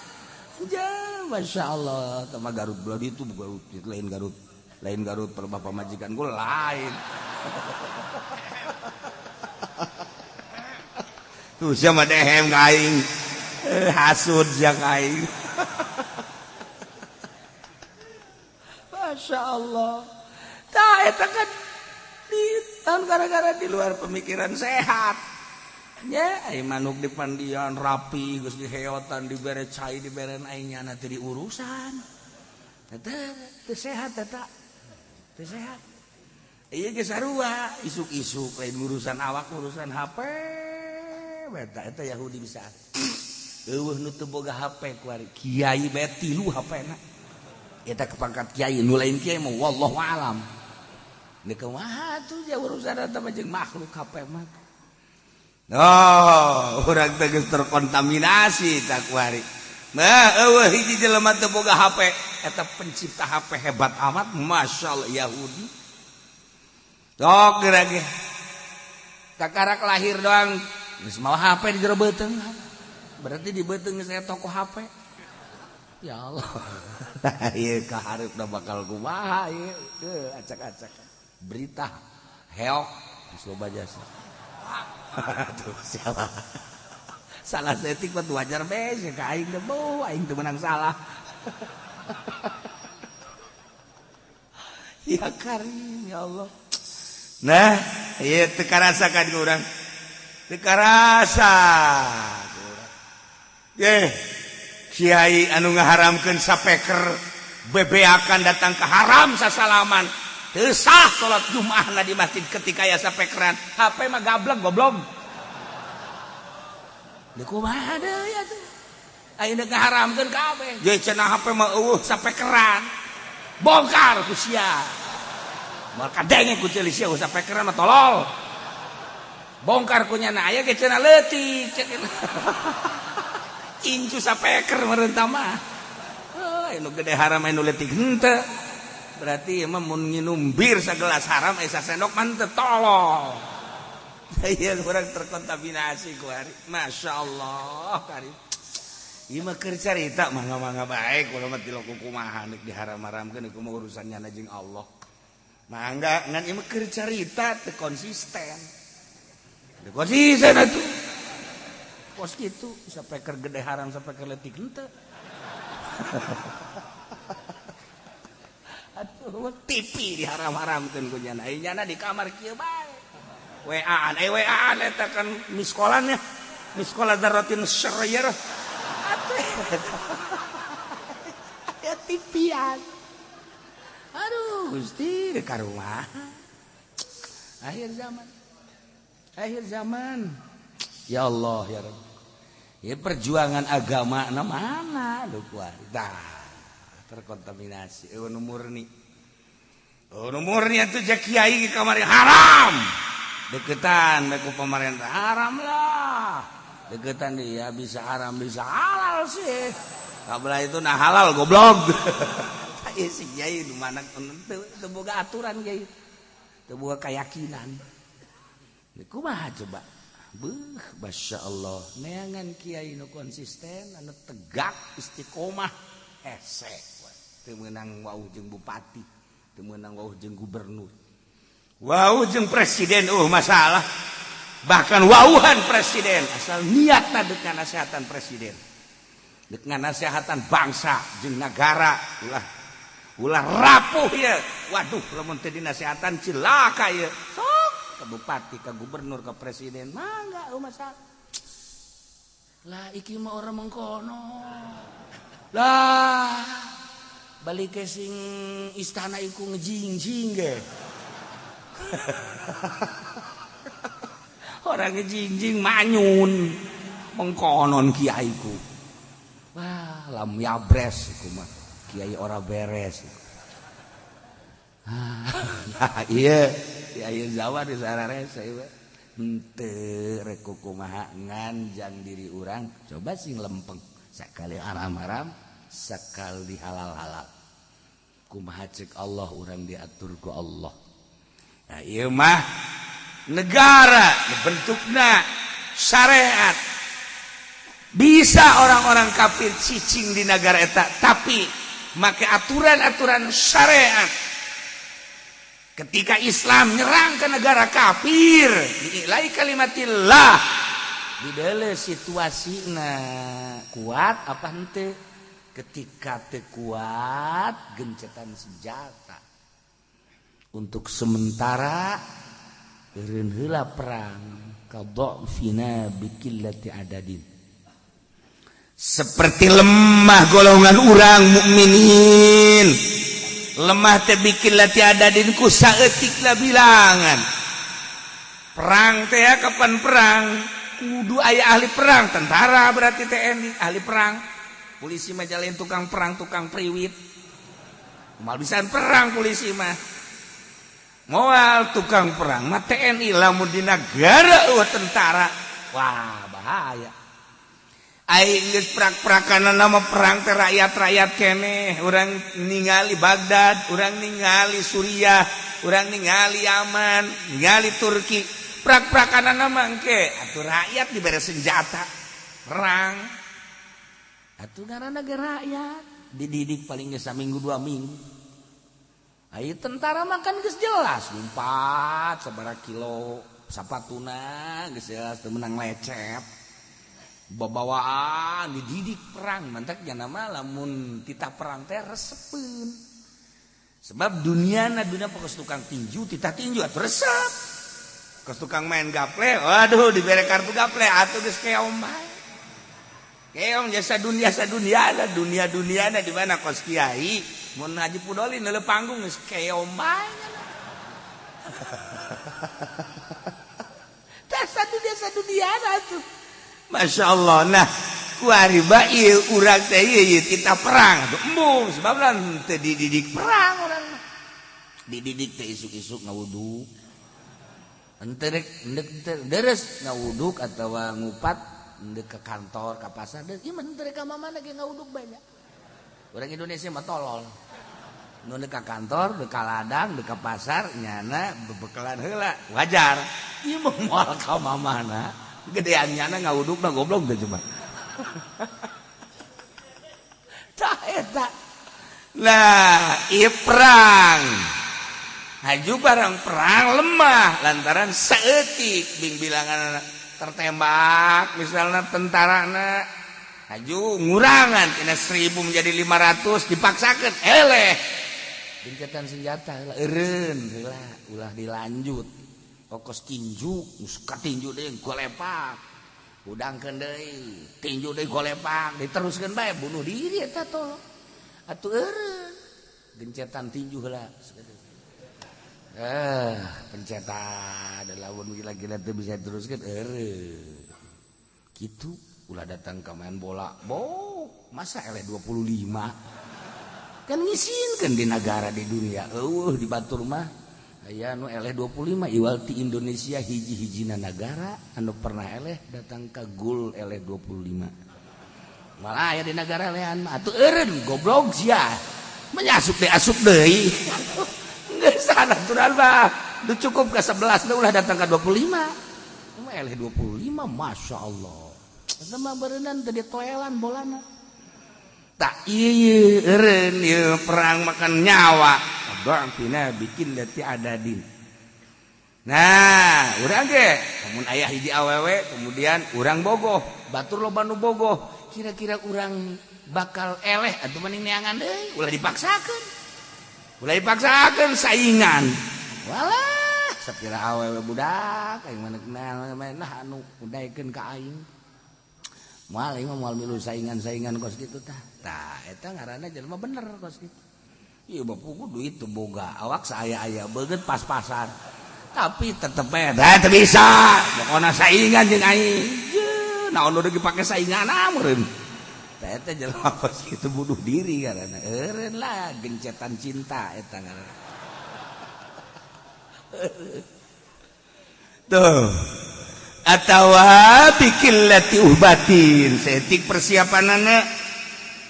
Ja, Masya Allah, sama Garut belah itu Garut, lain Garut. Lain Garut per bapak majikan gua lain. Tuh sia mah dehem ka aing. Hasud sia ka aing. Masya Allah. Tah eta kan di tahun gara-gara di luar pemikiran sehat. Nya ai manuk di pandian rapi geus diheotan dibere cai dibere aing nyana teu diurusan. Eta teu sehat eta. Teu sehat. Ieu geus sarua isuk-isuk lain urusan awak urusan HP. Eta eta Yahudi bisa. Eueuh nu teu boga HP kuari kiai bae tilu HP-na. Eta kepangkat kiai nu lain kiai mah wallahu alam. Deuk kumaha atuh ja urusan eta mah jeung makhluk HP mah. Oh, urang teh geus terkontaminasi tah kuari. Nah, eueuh hiji jelema teu boga HP, eta pencipta HP hebat amat, masyaallah Yahudi. Sok geura ge. Kakarak lahir doang geus mawa HP di jero beuteung. Berarti di beuteung geus aya toko HP. Ya Allah. Ieu kahareupna bakal kumaha ieu? Acak-acak. Berita heok geus loba jasa. Aduh, siapa? Salah setik mah wajar bae ka aing teh beuh aing teu menang salah. Ya karim ya Allah. Nah, ieu teu karasa kan ku urang. Teu karasa ku urang. Ye, kiai anu ngaharamkeun sapeker bebeakan datang ke haram sasalaman. Teu sah salat Jumaahna di masjid ketika aya sapekeran. HP mah gablek goblok. Deui kumaha deui atuh. Ayeuna ngaharamkeun kabeh. Ye cenah HP mah eueuh sapekeran. Bongkar ku sia. Moal kadenge ku ceuli sia sapekeran mah tolol. Bongkar ku nyana aya ge cenah leutik. Incu sapeker meureun tah mah. Oh, anu gede haram anu leutik henteu. Berarti ieu mah mun nginum bir sagelas haram aya sasendok mah teu tolol. Ieu urang terkontaminasi ku hari. Masyaallah karim. Ieu mah keur carita mangga-mangga bae kula mah tilok kumaha nek diharam-haramkeun ieu mah urusannya jeung Allah. Mangga ngan ieu mah keur carita teu konsisten. Teu konsisten atuh. Kos kitu sapeker gede haram sapeker leutik henteu. Atuh TV diharam-haramkeun ku nyana. Ai nyana di kamar kieu bae. WA-an, WA-an eta kan miskolan nya. Miskola dzarratin syarriyah. Aya tipian. Aduh, Gusti ka rumah. Akhir zaman. Akhir zaman. Ya Allah ya Rabb. Ya perjuangan agama na mana lu kuari. Tah, terkontaminasi eueuh nu murni. Eueuh nu murni atuh ja kiai kamari haram. Deketan ku pemerintah haram lah. Deketan dia bisa haram bisa halal sih. Kabelah itu nah halal goblok. Ieu si kiai nu mana teu boga aturan kiai. Teu boga keyakinan. Kumaha coba? Beuh, masyaallah. Neangan kiai nu konsisten, anu tegak, istiqomah, hese. Teu meunang wauh jeung bupati, teu meunang wauh jeung gubernur. Wauh jeung presiden masalah. Bahkan wauhan presiden asal niatna deuk ngasehatan presiden. Deuk ngasehatan bangsa jeung nagara ulah ulah rapuh ya. Waduh, lamun teu dinasehatan cilaka ieu. Sok ke bupati, ke gubernur, ke presiden mangga masalah. Lah iki mah orang mengkono. Lah balik ke sing istana iku ngejingjing ge. Orang ngejingjing manyun mengkonon kiaiku. Wah, lam yabres iku mah. Kiai ora beres. Nah, iya, kiai Jawa di sararese ieu. Henteu rek kumaha nganjang diri urang, coba sing lempeng. Sakali haram-haram, sakali halal-halal. Kumaha cek Allah urang diatur ku Allah. Nah, ieu mah negara bentukna syariat. Bisa orang-orang kafir cicing di negara eta, tapi make aturan-aturan syariat. Ketika Islam nyerang ke negara kafir, diilai kalimatillah, didele situasina kuat apa henteu? Ketika teu kuat, gencetan senjata. Untuk sementara eureun heula perang kadhafina bikillati adadin. Seperti lemah golongan urang mukminin. Lemah teh bikillati adadin ku saeutik lah bilangan. Perang teh ya, kapan perang? Kudu aya ahli perang, tentara berarti TNI ahli perang. Polisi mah jalain tukang perang, tukang priwit. Moal bisaan perang polisi mah. Moal tukang perang mah TNI lamun di negara eueuh tentara. Wah, bahaya. Aing geus prak-prakana nama perang teh rakyat-rakyat keneh, urang ningali Baghdad, urang ningali Suriah, urang ningali Yaman, ningali Turki. Prak-prakana nama engke atuh rakyat dibere senjata perang. Atuh ngaranna ge rakyat dididik paling geus saminggu 2 minggu. Ai tentara mah kan geus jelas lompat sabaraha kilo sapatuna geus jelas teu meunang lecet. Babawaan dididik perang mantak jana mah lamun titah perang teh resepeun. Sebab duniana dunia pokos tukang tinju titah tinju atuh resep. Kos tukang main gaple, waduh dibere kartu gaple atuh geus keom bae. Keom jasa dunia saduniana dunia-duniana di mana kos kiai mun Haji Pudoli neuleuh panggung geus keom bae. Tah sadunia saduniana atuh. Masya Allah. Nah kuari ba ieu urang teh ieu titah perang atuh embung sebab teu dididik perang urang mah. Dididik teh isuk-isuk ngawudu. Henteu rek deres ngawuduk atawa ngupat ndek ke kantor ka pasar deui ieu mah henteu rek ka mana ge ngawuduk banyak. Urang Indonesia mah tolol. Nu ndek ka kantor, ndek ka ladang, ndek ka pasar nyana bebekalan heula wajar. Ieu mah moal ka mamana. Gedean nyana ngawuduk mah goblok teh cuma. Tah eta. Nah, ieu perang. Haju barang perang lemah lantaran saeutik bing bilangan tertembak misalnya tentarana haju ngurangan tina 1000 menjadi 500 dipaksakeun eleh gencatan senjata heula eureun heula ulah dilanjut kokos tinju geus katinju deui golepak udangkeun deui tinju deui golepak diteruskeun bae bunuh diri eta tolong atuh eureun gencetan tinju heula. Pencetan lamun gila-gila teu bisa teruskeun eureun. Kitu ulah datang ka main bola. Bo, masa eleh 25? Kan ngisinkeun di nagara di dunia. Eueuh di batur mah aya nu eleh 25 iwal ti Indonesia hiji-hijina nagara anu pernah eleh datang ka gol eleh 25. Malah aya di nagara lehan mah atuh eureun goblok sia. Menyasup deui asup deui. Geus aturan mah udah cukup ke 11 ulah datang ke 25. Mah eleh 25 Masya Allah. Eta mah beureunan teu ditoelan bolana. Tak ieu eureun ieu perang makan nyawa. Dha'fina bikin lati adadin. Nah, urang ge mun aya hiji awewe kemudian urang bogoh, batur loba nu bogoh, kira-kira urang bakal eleh atuh mending neangan deui, ulah dipaksakeun. Ulah dipaksakeun saingan. Walah, sapira awewe budak aing mana nah anu udaikeun ka aing. Moal aing mah moal milu saingan-saingan kos kitu tah. Tah eta ngaranna jelema bener kos kitu. Ieu mah puguh duit teu boga, awak saaya-aya beungeut pas-pasan. Tapi tetep bae da teu bisa. Pokona saingan jeung aing. Jeung naon nu dipake saingan meureun. Eta jelema kos kitu bunuh diri karena eureun lah gencetan cinta eta ngaranna. Tuh. Atawa bikillati uhbatin, setik persiapanana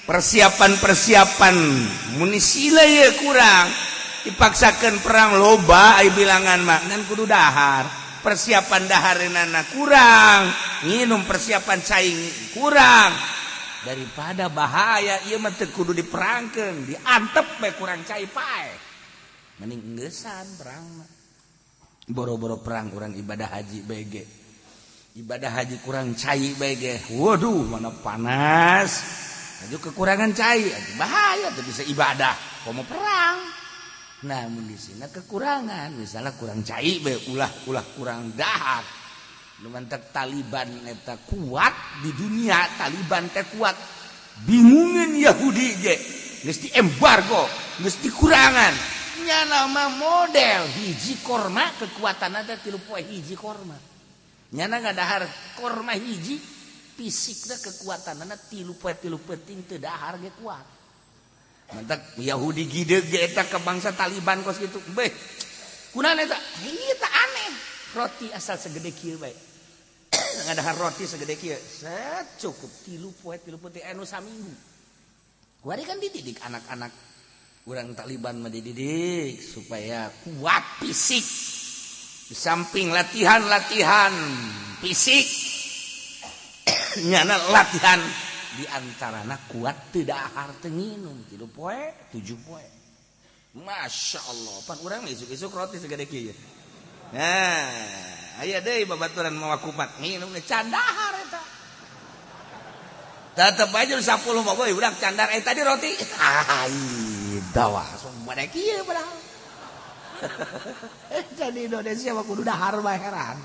persiapan-persiapan munisi ye kurang dipaksakeun perang loba ai bilangan mah ngan kudu dahar persiapan dahareunana kurang nginum persiapan cai kurang daripada bahaya ieu mah teu kudu diperangkeun diantep bae kurang cai pae mending engeusan perang mah boro-boro perang urang ibadah haji bae ge ibadah haji kurang cai bae ge waduh mana panas aju kekurangan cai bahaya teu bisa ibadah komo perang. Namun di sini kekurangan misalnya kurang cai bae ulah-ulah kurang dahar. Nu mantak Taliban eta kuat di dunia Taliban teh kuat bingungeun Yahudi ge geus di embargo geus dikurangan nyana mah model hiji korma kekuatanna teh 3 poe hiji korma nyana ngadahar korma hiji fisikna kekuatanna 3 poe 3 peuting teu dahar ge kuat mantak Yahudi gideug ge eta ka bangsa Taliban kos kitu beh kunaon eta ieu teh aneh roti asal segede kieu bae ngadahar roti segede kieu set cukup 3 poe 3 peuting anu saminggu kuari kan dididik anak-anak urang Taliban mah dididik supaya kuat fisik di samping latihan-latihan fisik nyana latihan di antarana kuat teu dahar teu nginum 3 poe 7 poe Masya Allah pan urang isuk-isuk roti segede kieu. Nah, aya deui babaturan mawa kupat nginum can dahar eta. Tetep aja 10 mah boy udah candar tadi roti. Ai dawa semua kieu padahal. Jadi Indonesia mah kudu dahar bae heran.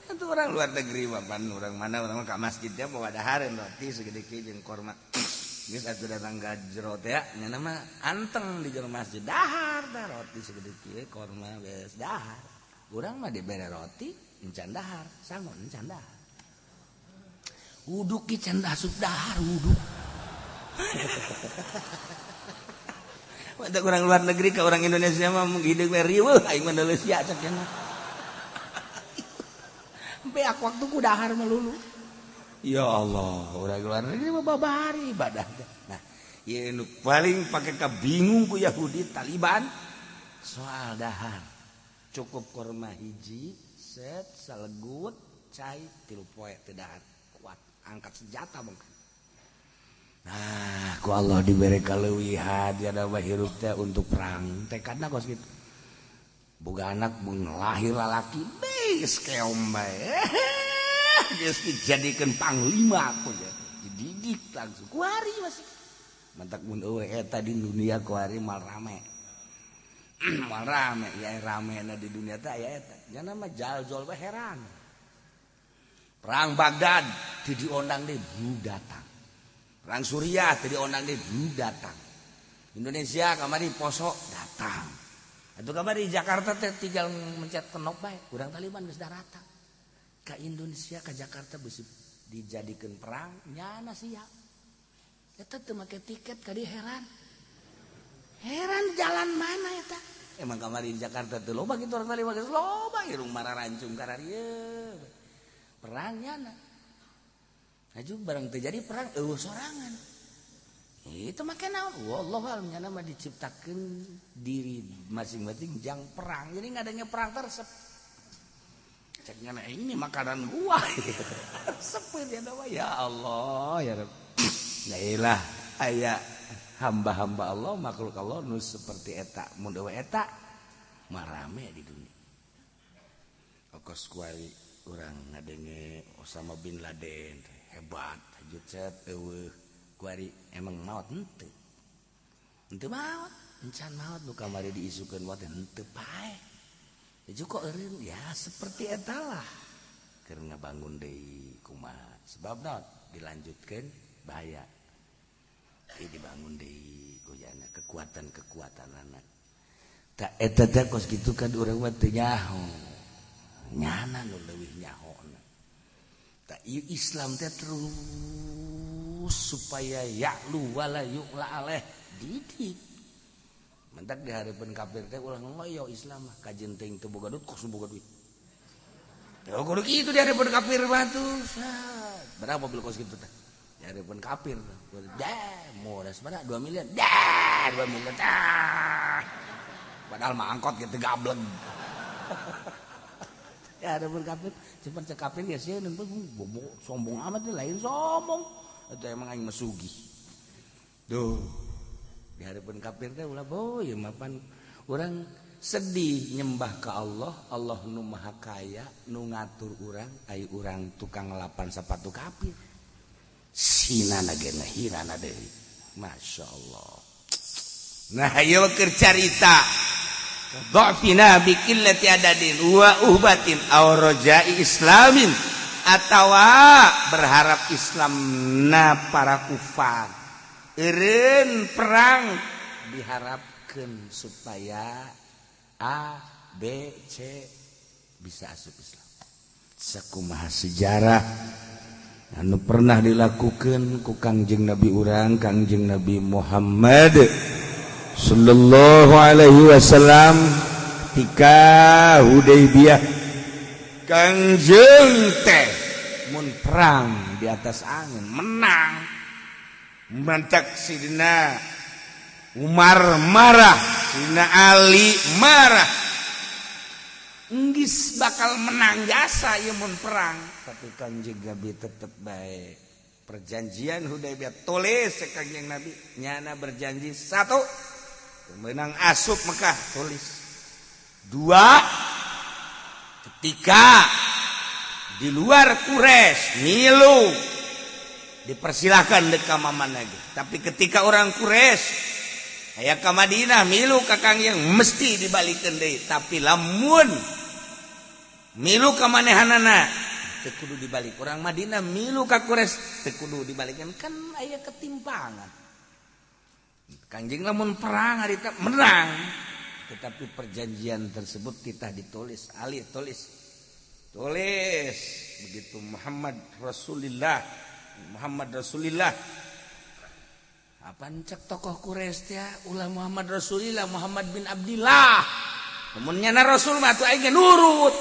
Itu orang luar negeri mah pan orang mana orang mah ka masjidnya bawa dahareun roti segede kieu jeung korma. Geus atuh datang ka jero teh nya mah anteng di jero masjid dahar tah roti segede kieu korma beres dahar. Urang mah dibere roti encan dahar, sangon encan dahar. Uduk ki can asup dahar uduk. Mata orang luar negeri ke orang Indonesia mah hideung we riweuh aing mah Malaysia cek nya. Beak waktu ku dahar melulu. Ya Allah, orang luar negeri mah babari ibadah teh. Nah, ieu nu paling pake kabingung ku Yahudi Taliban soal dahar. Cukup korma hiji, set salegut, cai 3 poe teu dahar. Kuat angkat senjata mungkin. Nah, ku Allah diberi kaleuwihan tiada mah hirup teh untuk perang. Tekadna kos kitu. Boga anak mun lahir lalaki geus keom bae. Geus dijadikeun panglima ku dididik langsung kuari masih. Mantak mun eueuh eta di dunia kuari mal rame. Mal rame ya ramena di dunia teh aya eta. Nya mah jaljol bae heran. Perang Baghdad teu diondang deui datang. Perang Suriah teu diondang deui datang. Indonesia kamari Poso datang. Atuh kamari Jakarta teh tinggal mencet kenop bae, urang Taliban geus daratang. Ka Indonesia ka Jakarta beusi dijadikeun perang nyana siap. Eta teu make tiket ka dieu heran. Heran jalan mana eta? Emang kamari di Jakarta teu loba kitu urang Taliban geus loba irung mararancung kararieu. Perang nyana. Aju barang terjadi perang eueuh sorangan. Itu make naon? Wallahu a'lam nyana mah diciptakeun diri masing-masing jang perang. Jadi ngadanya perang tersep. Cek nyana ini makanan gua. Resep dia mah ya Allah ya Rabb. La ilah aya hamba-hamba Allah makhluk Allah nu seperti eta mun eueuh eta mah rame di dunia. Okos kuari urang ngadenge Osama bin Laden hebat hajut set eueuh kuari emang maot henteu henteu maot encan maot nu kamari diisukeun maot henteu pae haju kok eureun ya seperti eta lah keur ngabangun deui kumaha sebab naon dilanjutkeun bahaya ieu dibangun deui kujana kekuatan-kekuatanana ta eta teh kos kitu kan urang mah teu nyaho nyana nu leuwih nyahona ta ieu Islam teh terus supaya ya'lu wala yu'la alaih didik mentak di hareupeun kafir teh ulah ngoyo Islam mah kajeun teuing teu boga duit kos boga duit teu kudu kitu di hareupeun kafir mah tuh berapa mobil kos kitu teh di hareupeun kafir dah modal sabaraha 2 miliar dah 2 miliar dah padahal mah angkot gitu gableng. Ya ada berkafir, cepat cek kafir ya sih, sombong amat nih, lain sombong. Atau emang aing mesugi. Duh, di hadapan kafir teh ulah boy, mapan orang sedih nyembah ke Allah, Allah nu maha kaya, nu ngatur urang, ai urang tukang ngelapan sepatu kafir. Sinana ge hirana deui. Masya Allah. Nah, ieu keur carita. Dha'fina bi qillati adadin wa uhbatin aw raja'i islamin atawa berharap Islamna para kufar eureun perang diharapkeun supaya A B C bisa asup Islam. Sakumaha sejarah anu pernah dilakukan ku Kangjeng Nabi urang Kangjeng Nabi Muhammad sallallahu alaihi wasallam ketika Hudaybiyah. Kangjeng teh mun perang di atas angin menang mantak Sidina Umar marah, Sidina Ali marah, enggis bakal menang jasa ieu mun perang, tapi Kangjeng Nabi tetep baik. Perjanjian Hudaybiyah tulis Kangjeng Nabi nyana berjanji satu menang asup Mekah tulis, dua ketika di luar Quraisy milu Dipersilahkan dek ka mana ge. Tapi ketika orang Quraisy aya ka Madinah milu ka Kangjeng mesti dibalikeun deui. Tapi lamun milu ka manehanana teu kudu dibalik. Orang Madinah milu ka Quraisy teu kudu dibalikeun, kan aya ketimpangan. Kangjeng lamun perang harita menang. Tetapi perjanjian tersebut kita ditulis, Ali tulis. Tulis begitu Muhammad Rasulullah, Muhammad Rasulullah. Apaan cek tokoh Quraisy teh ulah Muhammad Rasulullah, Muhammad bin Abdillah. Lamun nyana Rasul mah atuh aing nurut.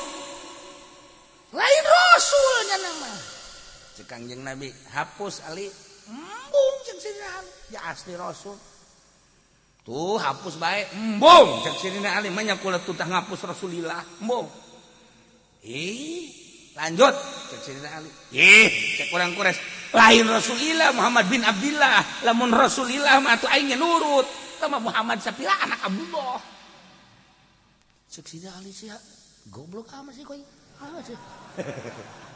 Lain Rasul nyana mah. Cek Kangjeng Nabi, hapus Ali. Embung cek Sidina Ali, ya asli Rasul. Tuh hapus bae, embung cek Sidina Ali mah nya kula tutah ngapus Rasulillah, embung. Ih, lanjut cek Sidina Ali. Ih, cek urang Quraisy, lain Rasulillah Muhammad bin Abdillah, lamun Rasulillah mah atuh aing nurut. Tah Muhammad sapira anak Abdullah. Cek Sidina Ali sia goblok amat sih koy. Ah sih.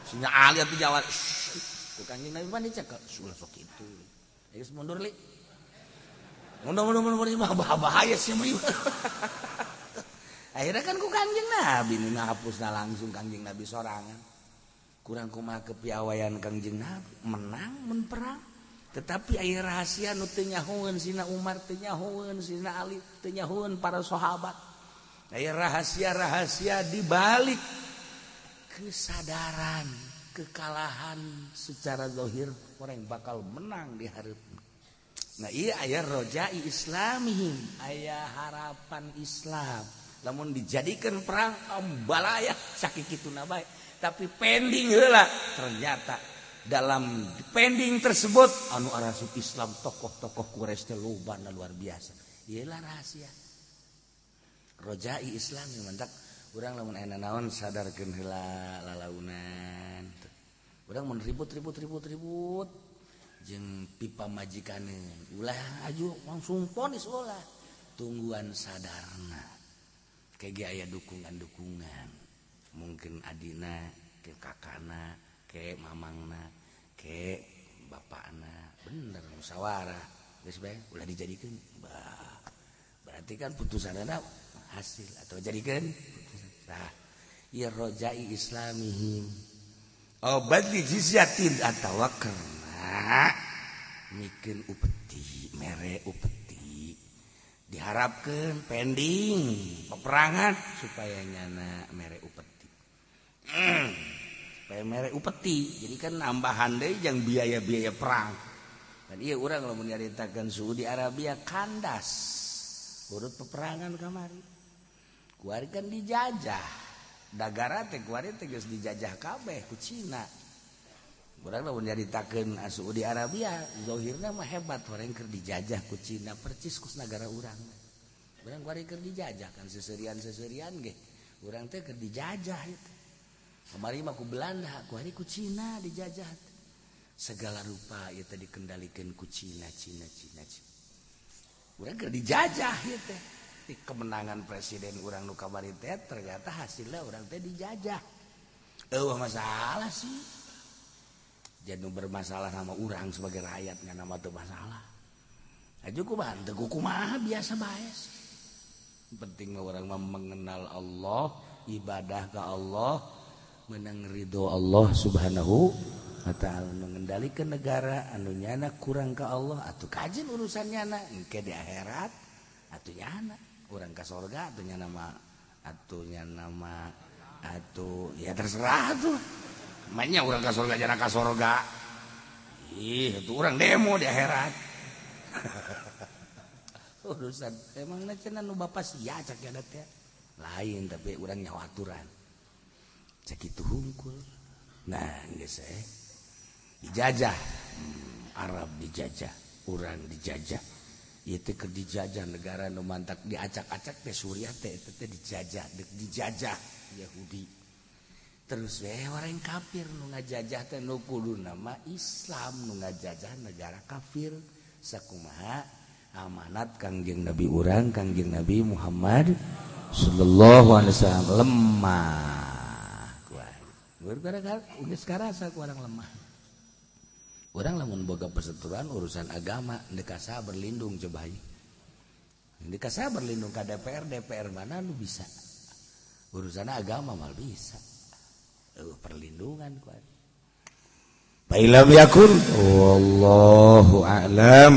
Sidina Ali atuh jawab. Ku Kangjeng Nabi mah dicek ulah sok kitu. Geus mundur li. Mundur mundur mundur mah bahaya sih mah. Akhirnya kan ku Kangjeng Nabi nu ngahapusna langsung Kangjeng Nabi sorangan. Kurang kumaha kepiawaian Kangjeng Nabi menang mun perang. Tetapi aya rahasia nu teu nyahoeun Sina Umar, teu nyahoeun Sina Ali, teu nyahoeun para sahabat. Aya rahasia-rahasia di balik kesadaran kekalahan secara zahir orang bakal menang di hareup. Nah iya aya rojai islamihim, aya harapan Islam. Lamun dijadikan perang balaya sakit kituna bae. Tapi pending heula ternyata dalam pending tersebut anu arasup Islam tokoh-tokoh Quraisy teh lobana luar biasa. Ieu rahasia. Rojai Islam mantak urang lamun aya naon sadarkeun heula lalaunan. Urang mun ribut-ribut-ribut-ribut jeung pipa majikaneun ulah aju langsung ponis ulah. Tungguan sadarna. Kege aya dukungan-dukungan. Mungkin adina, ke kakana, ke mamangna, ke bapakna. Bener musyawarah. Geus bae ulah dijadikeun. Bah. Berarti kan putusanna hasil atau jadikeun putusan. Nah, ieu rojai islamihim. Obat li jizyatin atawa karena mikeun upeti, mere upeti. Diharapkeun pending peperangan supaya nyana mere upeti. Supaya mere upeti. Jadi kan nambahan deui jeung biaya-biaya perang. Dan ieu urang lamun nyaritakeun Saudi Arabia kandas urut peperangan kamari. Kuari kan dijajah. Dagara teh kuari teh geus dijajah kabeh ku Cina. Urang lamun nyaritakeun Saudi Arabia zahirna mah hebat orang keur dijajah ku Cina percis ku nagara urang. Urang kuari keur dijajah kan seserian-seserian ge. Urang teh keur dijajah itu. Kamari mah ku Belanda, kuari ku Cina dijajah. Segala rupa ieu teh dikendalikeun ku Cina, Cina, Cina, Cina. Urang keur dijajah ieu teh. Di kemenangan presiden urang nu kamari teh ternyata hasilnya urang teh dijajah. Eueuh masalah sih. Jadi bermasalah sama urang sebagai rakyat nggak nama teu masalah. Aju kumaha teu kumaha biasa bae. Penting mah urang mah mengenal Allah, ibadah ke Allah, menang ridho Allah Subhanahu wa ta'ala, mengendalikan negara anu nyana kurang ke Allah atuh kajen urusan nyana engke di akhirat atuh nyana urang ka sorga atuh nyana mah atuh nyana mah atuh ya terserah tuh. Mainnya urang ka sorga jana ka sorga. Ih, itu urang demo di akhirat. Urusan emang cenah nu bapa sia cak ya teh. Lain tapi urang nyawa aturan. Cak kitu hungkul. Nah, geus dijajah. Arab dijajah, urang dijajah. Ieu teh keur dijajah negara nu mantak diacak-acak teh Suriah teh eta teh dijajah, dijajah Yahudi. Terus we orang kafir nu ngajajah teh nu kuduna mah Islam nu ngajajah negara kafir. Sakumaha amanat Kangjeng Nabi urang Kangjeng Nabi Muhammad sallallahu alaihi wasallam lemah. Kuari. Geus karasa ku urang lemah. Urang lamun boga perseteruan urusan agama, ndek ka berlindung coba? Ndek ka berlindung ka DPR? DPR mana nu bisa urusan agama? Mal bisa perlindungan kuat. Fa illam yakun, wallahu a'lam.